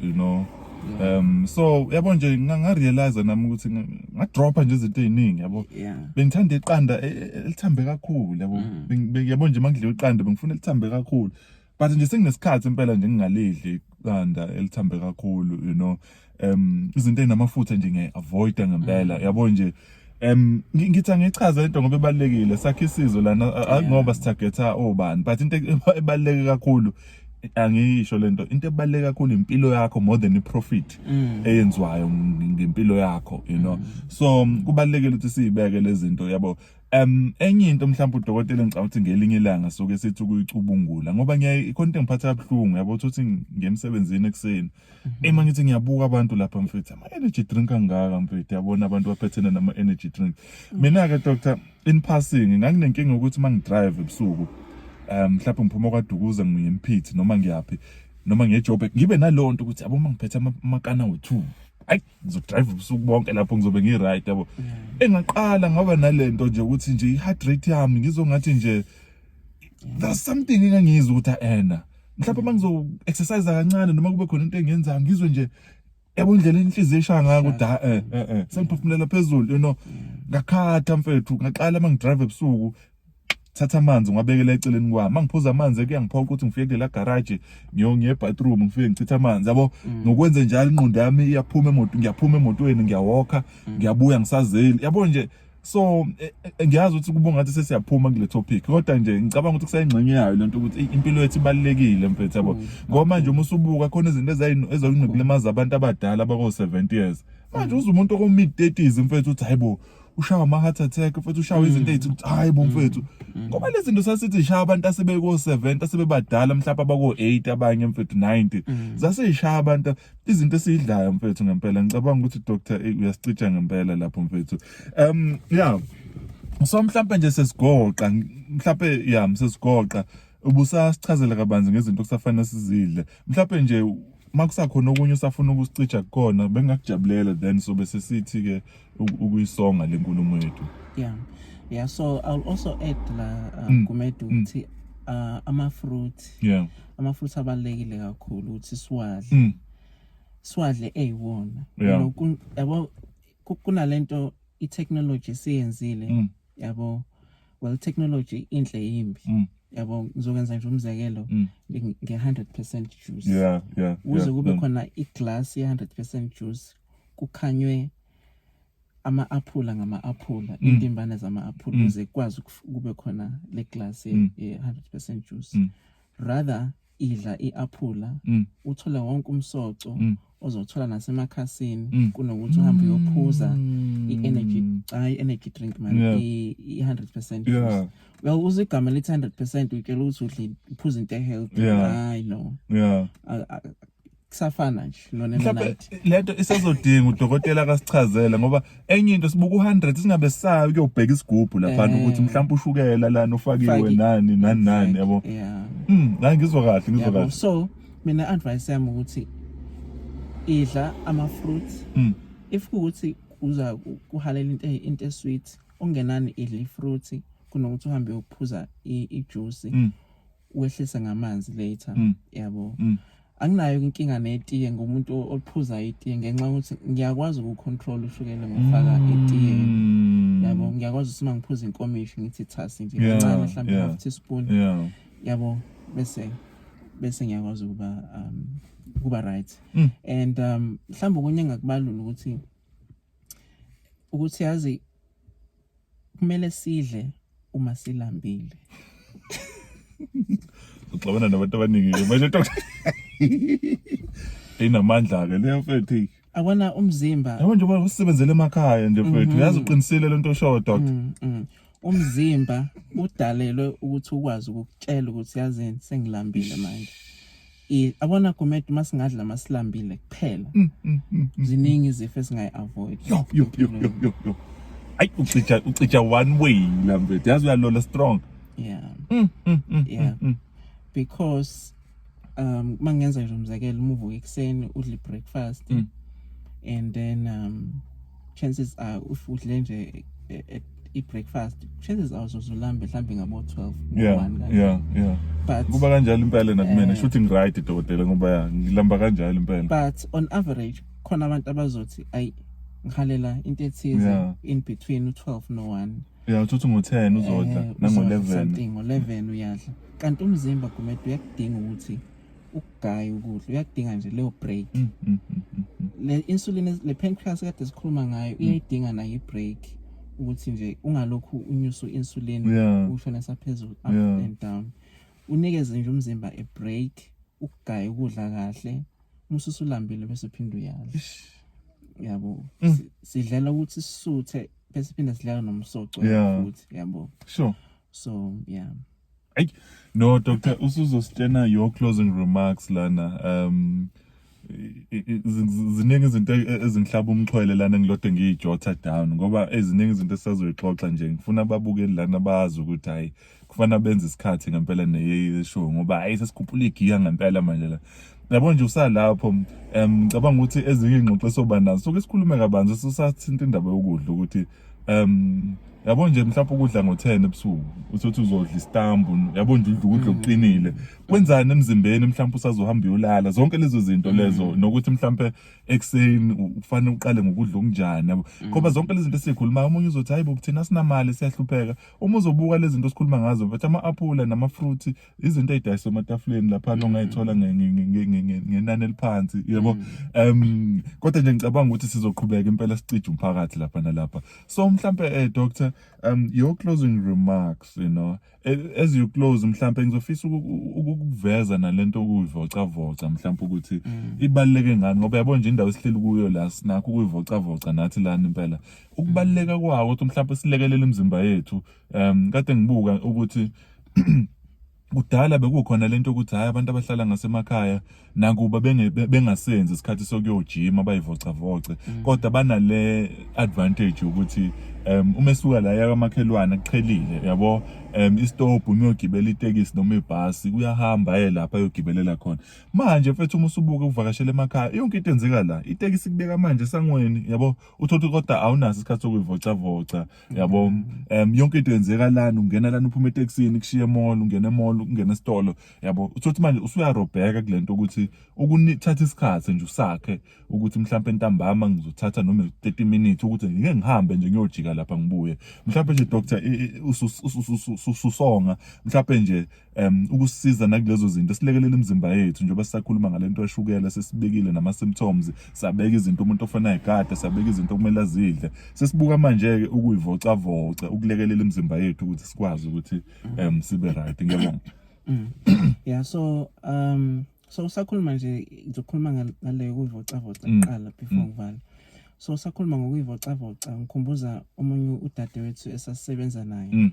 So yabo nje nga realize nami ukuthi nga dropa nje izinto eziningi, yabo. Bengithanda iqanda elithambe kakhulu, yabo. Yabo nje mangidliwa iqanda bengifuna elithambe kakhulu. But nje senginesikhathi impela nje ngingalidli iqanda elithambe kakhulu. Izinto ezinamafutha nje ngiya-avoida ngempela, yabo nje. Ngithi angichaze lento ngoba ibalulekile, sakhe isizwe lana, ngoba sitargetha obani, but into ebaluleke kakhulu, angiyisho lento, into ebaluleke kakhulu impilo yakho more than i-profit eyenziwayo ngempilo yakho. So kubalulekile ukuthi siyibeke lezi zinto, yabo. Enye into mhlawumbe udokotela ngicabanga ukuthi ngelinye ilanga soke sithi ukuyicubungula, ngoba ngiyaye ikhona into engiphatha kabuhlungu, yabo, uthi ngiye emsebenzini ekuseni, ema ngithi ngiyabuka abantu lapha, mfethu, ama-energy drink angaka, mfethu, yabona abantu baphethene nama-energy drink. Mina-ke, doctor, in passing, nganginenkinga ukuthi uma ngidrive ebusuku, mhlawumbe ngiphuma kwaDukuza ngiye eMphithi noma ngiyaphi noma ngiye eJoburg, ngibe naleyo nto ukuthi yabo uma ngiphethe amakana awu-2, ayi, ngizodrive ubusuku bonke lapho, ngizobe ngi-right, yabo. Engaqala ngaba nalento nje ukuthi nje i-heart rate yami ngizongathi nje there's something engangiyizwa ukuthi ena mhlawumbe uma ngizo-exercise kancane noma kube khona into engiyenzayo, ngizwe nje, yabo, indlela inhliziyo eshaya ngayo ukuthi ha sengiphefumulela phezulu. Ngakhatha, mfethu, ngaqala uma ngidrive ebusuku thatha amanzi ngiwabekela eceleni kwami. Mangiphuza amanzi kuyangiphoqa ukuthi ngifike kulela garage, ngiye ebathroom, ngifike ngichithe amanzi, yabo. Ngokwenze njalo ingqondo yami iyaphuma emoto, ngiyaphuma emotweni, ngiyawalka, ngiyabuya ngisazeli, yabo nje. So ngiyazi ukuthi kuba ngathi sesiyaphuma kule topic, kodwa nje ngicabanga ukuthi kusayingxenye yayo lento ukuthi impilo yethu ibalulekile, mfethu, yabo, ngoba manje uma usubuka khona izinto ezayinokulimaza abantu abadala abako 70 years, manje uze umuntu oko mid 30s, mfethu, uthi hayibo. Ushawa ama heart attack mfethu, ushawa izinto ezithi ukuthi hayi bo mfethu, ngoba lezi zinto sasithi shaya abantu asebeko 70, asebebadala, mhlawumbe abako 80, abanye mfethu 90, zaseyishaya abantu izinto esiyidlayo mfethu. Ngempela ngicabanga ukuthi doctor, uyasicija ngempela lapho mfethu. Yeah, so mhlawumbe nje sesigoqa, mhlawumbe yeah, sesigoqa, ubusasichazela kabanzi ngezinto okusafanele sizidle. Mhlawumbe nje makusakhona okunye usafuna ukusicija kukona, bengakujabulela, then sobe sesithi ke ukuyisonga lenkulumo yethu. Yeah, so I'll also add la, Gumede, ukuthi ama-fruit, ama-fruits abalulekile kakhulu ukuthi siwadle, siwadle eyiwona. You know, yabo, kunalento i-technology siyenzile, yabo. Well, technology inhle, yimbi, yabo. Ngizokwenza nje umzekelo nge-100% juice. Ukuze kube khona iglass ye-100% juice, kukhanywe ama-aphula ngama-aphula, intimbane zama-aphula, ukuze kukwazi kube khona le glass ye-100% juice. Rather idla i-aphula, uthole wonke umsoco ozothola nasemakhasini, kunokuthi uhambe uyophuza i-energy, cha, i-energy drink man, i-100% juice. Well, uzwe igama lithi 100%, utshela ukuthi udle, uphuza into e-healthy. Hayi, no. Kusafana nje Mhlawumbe no-lemonade. Lento isazodinga udokotela akasichazele, ngoba enye into sibuka u100, singabe sayo ukuyobheka isigubhu laphana ukuthi mhlawumbe ushukela lana ufakiwe nani nani nani, yabo. Hayi, ngizwa kahle, ngizwa Yabo, kahle. So mina advice yami ukuthi idla ama-fruits. If kuwukuthi uza kuhalela into e-sweet, okungenani idla i-fruit kunokuthi uhambe uyophuza i-juice, wehlise ngamanzi later, yabo. Anginayo inkinga netiye, ngumuntu ophuza itiye, ngenxa yokuthi ngiyakwazi ukucontrol ushukela ngokufaka etiyeni, yabo. Ngiyakwazi ukuthi uma ngiphuza inkomishi ngithi thasi nje kancane, mhlawumbe half teaspoon, yabo, bese ngiyakwazi ukuba right. And mhlawumbe okunye engakubalula ukuthi yazi kumele sidle uma silambile. Uxabana nabantu abaningi ke manje, doctor. Inamandla ke leyo mfethu. Abona umzimba. Yabo, nje usebenzele emakhaya nje mfethu. Uyazi, uqinisile lento oshoyo, doctor. Umzimba udalelwe ukuthi ukwazi ukukutshela ukuthi yazini, sengilambile manje. Abona Gumede, masingadla masilambile kuphela, ziningi izifo esingayi-avoid. Yo yo yo yo yo yo. Ayi, ucija one way la mfethu. Yazi uyalola strong. Yeah, because mangenza nje umzekelo, uma uvuka ekuseni udle breakfast, and then chances are if udle nje i-breakfast, chances are uzozulambe mhlawumbe ngabo 12, 1 kanje. Yeah. But Kuba kanjalo impela nakumina. Shuthi ngiright dokotela, ngoba ya, ngilamba kanjalo impela. But on average khona abantu abazothi ayi, ngihalela into ethize in between u12 no1. Yeah, uthi ngo10 uzodla, nango Uzodla 11. something ngo-11 uyadla, kanti umzimba, Gumede, uyakudinga ukuthi ukugaye ukudla, uyakudinga nje leyo break. Le insulin, le pancreas kade sikhuluma ngayo, uyayidinga nayo i-break, ukuthi nje ungalokhu unyusa u-insulin ushonesa phezulu, up and down. Unikeze nje umzimba a break, ukugaya ukudla kahle, uma usulambile bese uphinde uyadla, yabo. Sidlela ukuthi sisuthe, bese phinde sidlala nomsoco futhi, yabo. So yeah. Ay, no doctor, usuzositshena your closing remarks lana. Ziningi izinto ezingihlaba umxhwele lana, ngilode ngiyijotha down, ngoba eziningi izinto esisazoyixoxa nje. Ngifuna ababukeli lana bazi ukuthi hayi, kufanele benze isikhathi ngempela neye show, ngoba hayi, sesikhuphula igiya ngempela manje la. Yabo nje usalapho, ngicabanga ukuthi ezinye ingxoxo esoba nazo soke sikhulume kabanzi, sisathinta indaba yokudla, ukuthi yabo nje mhlawumbe ukudla ngo-10 ebusuku, uthi uzodla isitambu, yabo nje, udla ukudla okuqinile, kwenzani emzimbeni, mhlawumbe usazohamba uyolala, zonke lezo zinto lezo, nokuthi mhlawumbe ekuseni kufanele uqale ngokudla okunjani, yabo, ngoba zonke lezi zinto esizikhulumayo, omunye uzothi hayi bo, thina sinamali, siyahlupheka. Uma uzobuka lezi zinto esikhuluma ngazo, but ama-aphula nama-fruit, izinto ey'dayiswa ematafuleni laphana, ongayithola ngenani eliphansi, yabo. Kodwa nje ngicabanga ukuthi sizoqhubeka impela sicije umphakathi lapha nalapha. So mhlambe doctor, Doctor, your closing remarks, as you close, mhlambe ngizofisa ukukuveza nalento ukuyivocavoca, mhlambe ukuthi ibaluleke ngani, ngoba yabona nje indawo esihleli kuyo la, sinakho ukuyivocavoca nathi lana impela. Ukubaluleka kwawo ukuthi mhlambe silekelele imizimba yethu. Kade ngibuka ukuthi kudala bekukhona lento ukuthi hayi, abantu abahlala ngasemakhaya nakuba bengasenzi isikhathi sokuyojima bayivocavoce, kodwa banale advantage ukuthi uma esuka la yakamakhelwane kuqhelile, yabo, istop uma uyogibela itekisi noma ibhasi, uyahamba aye lapha ayogibelela khona. Manje mfethu, uma usubuka ukuvakashela emakhaya, yonke into enzeka la, itekisi kubeka manje esangweni, yabo, uthola ukuthi kodwa awunaso isikhathi sokuyivocavoca, yabo. Yonke into yenzeka lana, ungena lana, uphuma etekisini, kushiya e-mall, ungena e-mall, ungena esitolo, yabo. Uthola ukuthi manje usuyarobheka kulento ukuthi ukunithatha isikhathi nje usakhe ukuthi mhlawumbe ntambama ngizothatha noma 30 minutes ukuthi ngike ngihambe nje ngiyojika lapha ngibuye. Mhlawumbe nje, doctor, ususonga mhlawumbe nje ukusiza nakulezo zinto, silekelele imizimba yethu, njengoba sisakhuluma ngalento yashukela, sesibekile nama symptoms, sabeka izinto umuntu ofana egada, sabeka izinto okumele azidle, sesibuka manje ke ukuyivocavoca, ukulekelela imizimba yethu ukuthi sikwazi ukuthi sibe right. Ngiyabonga. Yeah, so usakhuluma nje, ngizokhuluma ngaleyo kuyivocavoca kuqala before ngivala. So usakhuluma ngokuyivocavoca, ngikhumbuza omunye udadewethu esasisebenza naye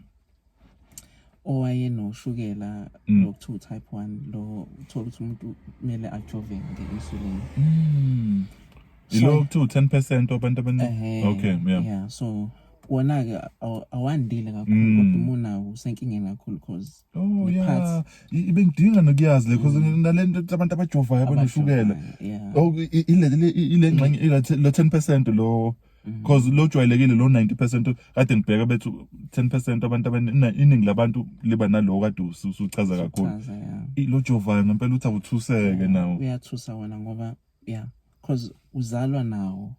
owayenoshukela lo 2 type 1, lo uthola ukuthi umuntu kumele ajove nge-insulin. Ilo kuthiwa 10% wabantu abaningi. Ehhe, Okay, yeah. Yeah, so wona-ke awandile kakhulu, kodwa uma unawo usenkingeni kakhulu cause Oh the yeah. parts. Ibengidinga nokuyazi le, because nalento abantu abajovayo abanoshukela. Yeah. Oh, ile ngxenye ile lo 10% lo, because lo jwayelekile lo 90% kade ngibheka bethu, 10% abantu iningi labantu liba nalo kade usuchaza kakhulu. Chaza, yeah. Lo jovayo ngempela uthi awuthuseke nawo. Uyathusa wona ngoba, yeah, cause uzalwa nawo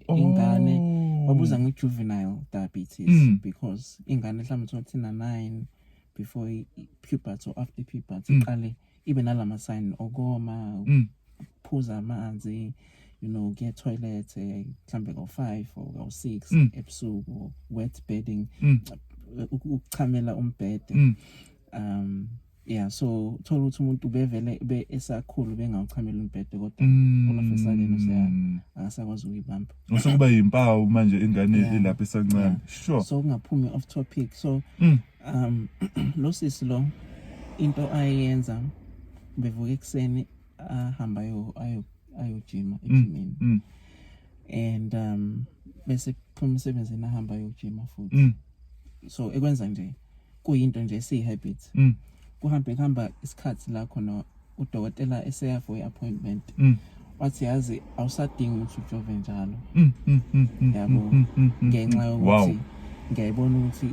ingane. Babuza nge-juvenile diabetes because ingane mhlawumbe uthola ukuthi na-9 before puberty or after puberty iqale ibe nalama sign okoma, phuza amanzi, kuya toilet mhlambe kawu-5 or kawu-6 ebusuku, wet bedding, ukuchamela umbhede. Yeah, so thola ukuthi umuntu bevele be esakhulu bengawuchamela umbhede, kodwa all of a sudden useya akasakwazi ukuyibamba. Usekuba yimpawu manje ingane ilapha esancane. So kungaphumi off topic, so lo sisi lo, into ayenza, bevuka ekuseni ahamba ayo ayo ayojima ejimini and bese kuphuma emsebenzini ahamba ayojima futhi. So ekwenza nje kuyinto nje esiyi-habit. Kuhambe kuhamba isikhathi la khona udokotela eseya for i-appointment wathi, "Yazi, awusadingi ukuthi ujove njalo," yabo, ngenxa yokuthi ngiyayibona ukuthi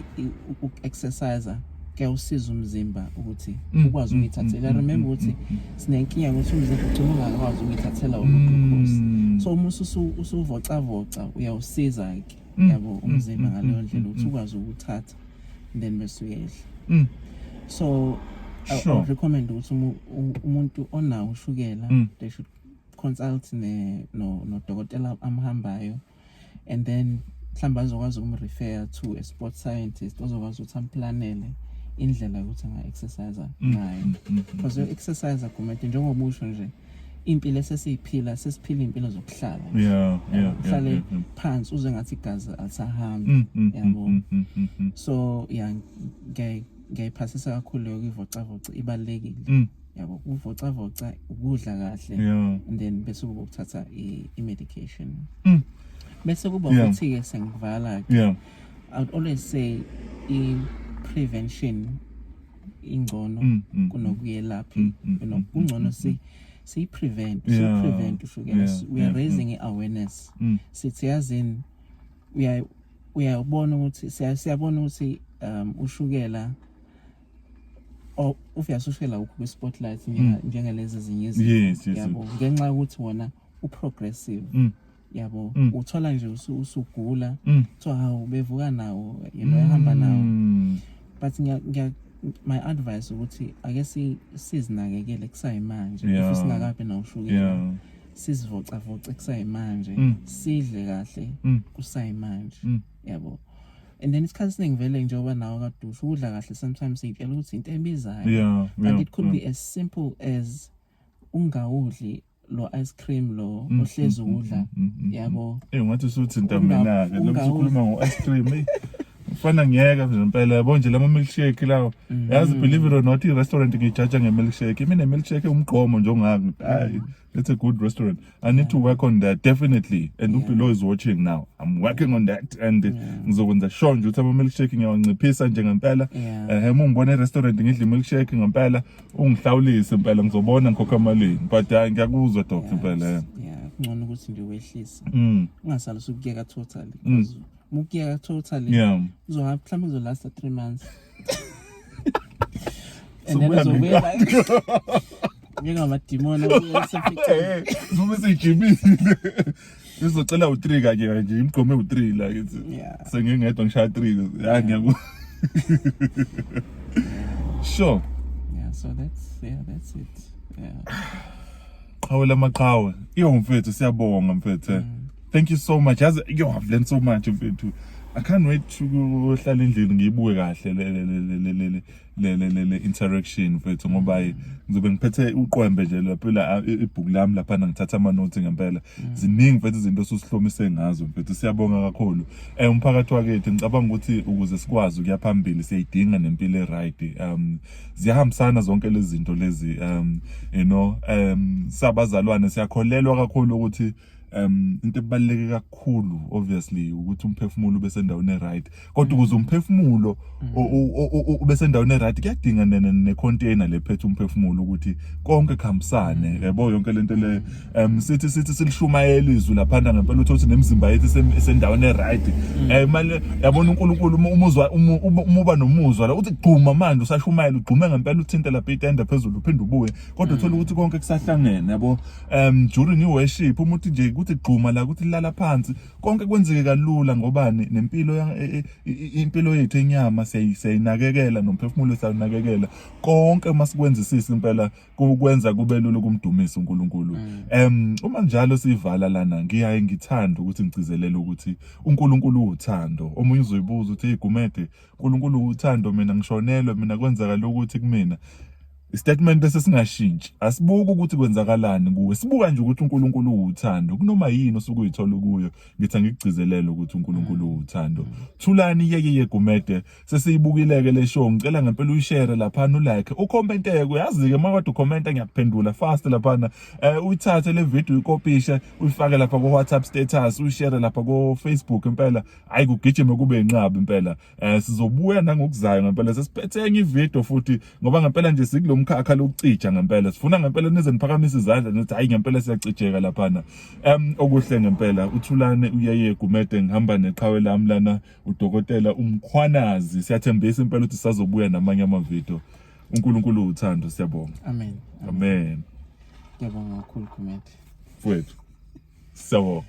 uku-exercise kuyawusiza umzimba ukuthi ukwazi ukuyithathela. Remember ukuthi sinenkinga ukuthi umzimba ugcina ungakwazi ukuyithathela wona glucose. So uma usuvocavoca uyawusiza-ke, yabo, umzimba ngaleyo ndlela ukuthi ukwazi ukuthatha, then bese uyehla. So I would recommend ukuthi umuntu onawo ushukela, they should consult ne no nodokotela amhambayo, and then mhlawumbe azokwazi ukum-refer to a sport scientist ozokwazi ukuthi amplanele indlela yokuthi anga-exercise ngayo, because yo-exercise Gumede, njengoba usho nje, impilo esesiyiphila, sesiphila iy'mpilo zokuhlala nje. Uhlale phansi uze ngathi igazi alisahambi, yabo. So yeah, ngiyayiphasisa kakhulu leyo kuyivocavoca, ibalulekile, yabo, ukuvocavoca, ukudla kahle, and then bese kuba ukuthatha i-medication. Bese kuba ukuthi-ke sengivala-ke, I would always say i-prevention ingcono kunokuyelapha. Kungcono si siyi-prevent, siyi-prevent ushukela. We are raising i-awareness. Sithi yazini, uyabona ukuthi siyabona ukuthi ushukela, obvious ushukela ukho kwi-spotlight njengalezi ezinye izinto, yabo, ngenxa yokuthi wona u-progressive, yabo. Uthola nje usugula, kuthiwa hawu, bevuka nawo, ehamba nawo. But my advice ukuthi ake sizinakekele kusayimanje, if singakabi nawo ushukela, sizivocavoce kusayimanje, sidle kahle kusayimanje, yabo. And then isikhathi esiningi vele, njengoba nawe kade usho, ukudla kahle sometimes siyitshela ukuthi into ebizayo, and it could be as simple as ungawudli lo ice cream lo ohlezi ukudla, yabo. Eh, ungathi usuthinta mina-ke lokhu usukhuluma ngo-ice cream. Eyi, mfana, ngiyeka nje impela, yabo nje lama milkshake lawo. Yazi, believe it or not, i-restaurant ngiyijaja nge-milkshake. Mina milkshake umgqomo nje ongaka, hayi, it's a good restaurant. I need to work on that definitely, and uBilo is watching now. I'm working on that and ngizokwenza sure nje ukuthi ama-milkshake ngiyawanciphisa nje ngempela. Uma ungibona e-restaurant ngidla i-milkshake ngempela, ungihlawulise impela, ngizobona ngikhokha malini. But hayi, ngiyakuzwa, doctor, impela. Yeah, kungcono ukuthi nje wehlise, ungasali usukuyeka totally, because uma ukuyeka totally uzohamba, mhlawumbe uzolasta 3 months and then Sobuya. Uzobuya njengamadimoni abuya esefica. Zobe seyijimile, izocela u-3 kanye kanje, imigqomo ewu-3 la kithi. Sengingedwa ngishaya 3 ya, ngiyaku sure. Yeah, so that's, yeah, that's it, yeah. Qhawe lamaqhawe, iyo mfethu, siyabonga mfethu, thank you so much. Yazi, yo, I've learned so much, mfethu. I can't wait to ukuhlala endlini ngiyibuke kahle le interaction, mfethu, ngoba ngizobe ngiphethe uqwembe nje lapha la, ibhuku lami laphana, ngithatha ama-notes ngempela. Ziningi mfethu izinto osusihlomise ngazo, mfethu, siyabonga kakhulu. Umphakathi wakithi, ngicabanga ukuthi ukuze sikwazi ukuya phambili siyayidinga nempilo e-right. Ziyahambisana zonke lezi zinto lezi. Sabazalwane siyakholelwa kakhulu ukuthi into ebaluleke kakhulu obviously ukuthi umphefumulo ube sendaweni e-right, kodwa ukuze umphefumulo ube sendaweni e-right kuyadinga ne-container lephethe umphefumulo ukuthi konke kuhambisane, yabo, yonke lento le. Sithi silishumayela izwi laphana ngempela, uthi nemizimba yethu isendaweni e-right. Manje yabona uNkulunkulu, umuzwa, uma uba nomuzwa la uthi gxuma manje usashumayela, ugxume ngempela, uthinte lapha itende phezulu, uphinde ubuye, kodwa uthola ukuthi konke kusahlangene, yabo. During i-worship, uma uthi nje kuthi gxuma la, kuthi lala phansi, konke kwenzeke kalula, ngobani nempilo impilo yethu enyama siyayinakekela, nomphefumulo siyawunakekela. Konke uma sikwenzisisa impela kukwenza kube lula ukumdumisa uNkulunkulu. Uma njalo sivala lana, ngiyaye ngithanda ukuthi ngigcizelele ukuthi uNkulunkulu uthando. Omunye uzoyibuza ukuthi, "Hey Gumede, uNkulunkulu uthando, mina ngishonelwe, mina kwenzakala ukuthi kumina." Istatement bese singashintshi, asibuki ukuthi kwenzakalani kuwe, sibuka nje ukuthi uNkulunkulu uthando kunoma yini osuke uyithola kuyo. Ngithi angikugcizelele ukuthi uNkulunkulu uthando. Thulani Yeye Ye Gumede, sesiyibukile-ke le show. Ngicela ngempela uyishare laphana, ulike, ucommente-ke. Uyazi-ke, uma kade ucommente ngiyakuphendula fast laphana. Uyithathe le video, uyikopishe, uyifake lapha ku-WhatsApp status, uyishare lapha ko-Facebook impela, hayi, kugijime kube inqaba impela. Sizobuya nangokuzayo ngempela, sesiphethe enye ivideo futhi, ngoba ngempela nje sikulo mkhakha lokucija ngempela. Sifuna ngempela nize niphakamise izandla nithi, "Hayi, ngempela siyacijeka laphana." Okuhle ngempela, uThulane uYeye Gumede, ngihamba neqhawe lami lana, udokotela uMkhwanazi. Siyathembisa impela ukuthi sisazobuya namanye amavidiyo. UNkulunkulu uthando, siyabonga. Amen. Amen. Ngiyabonga kakhulu, Gumede. Mfowethu, siyabonga.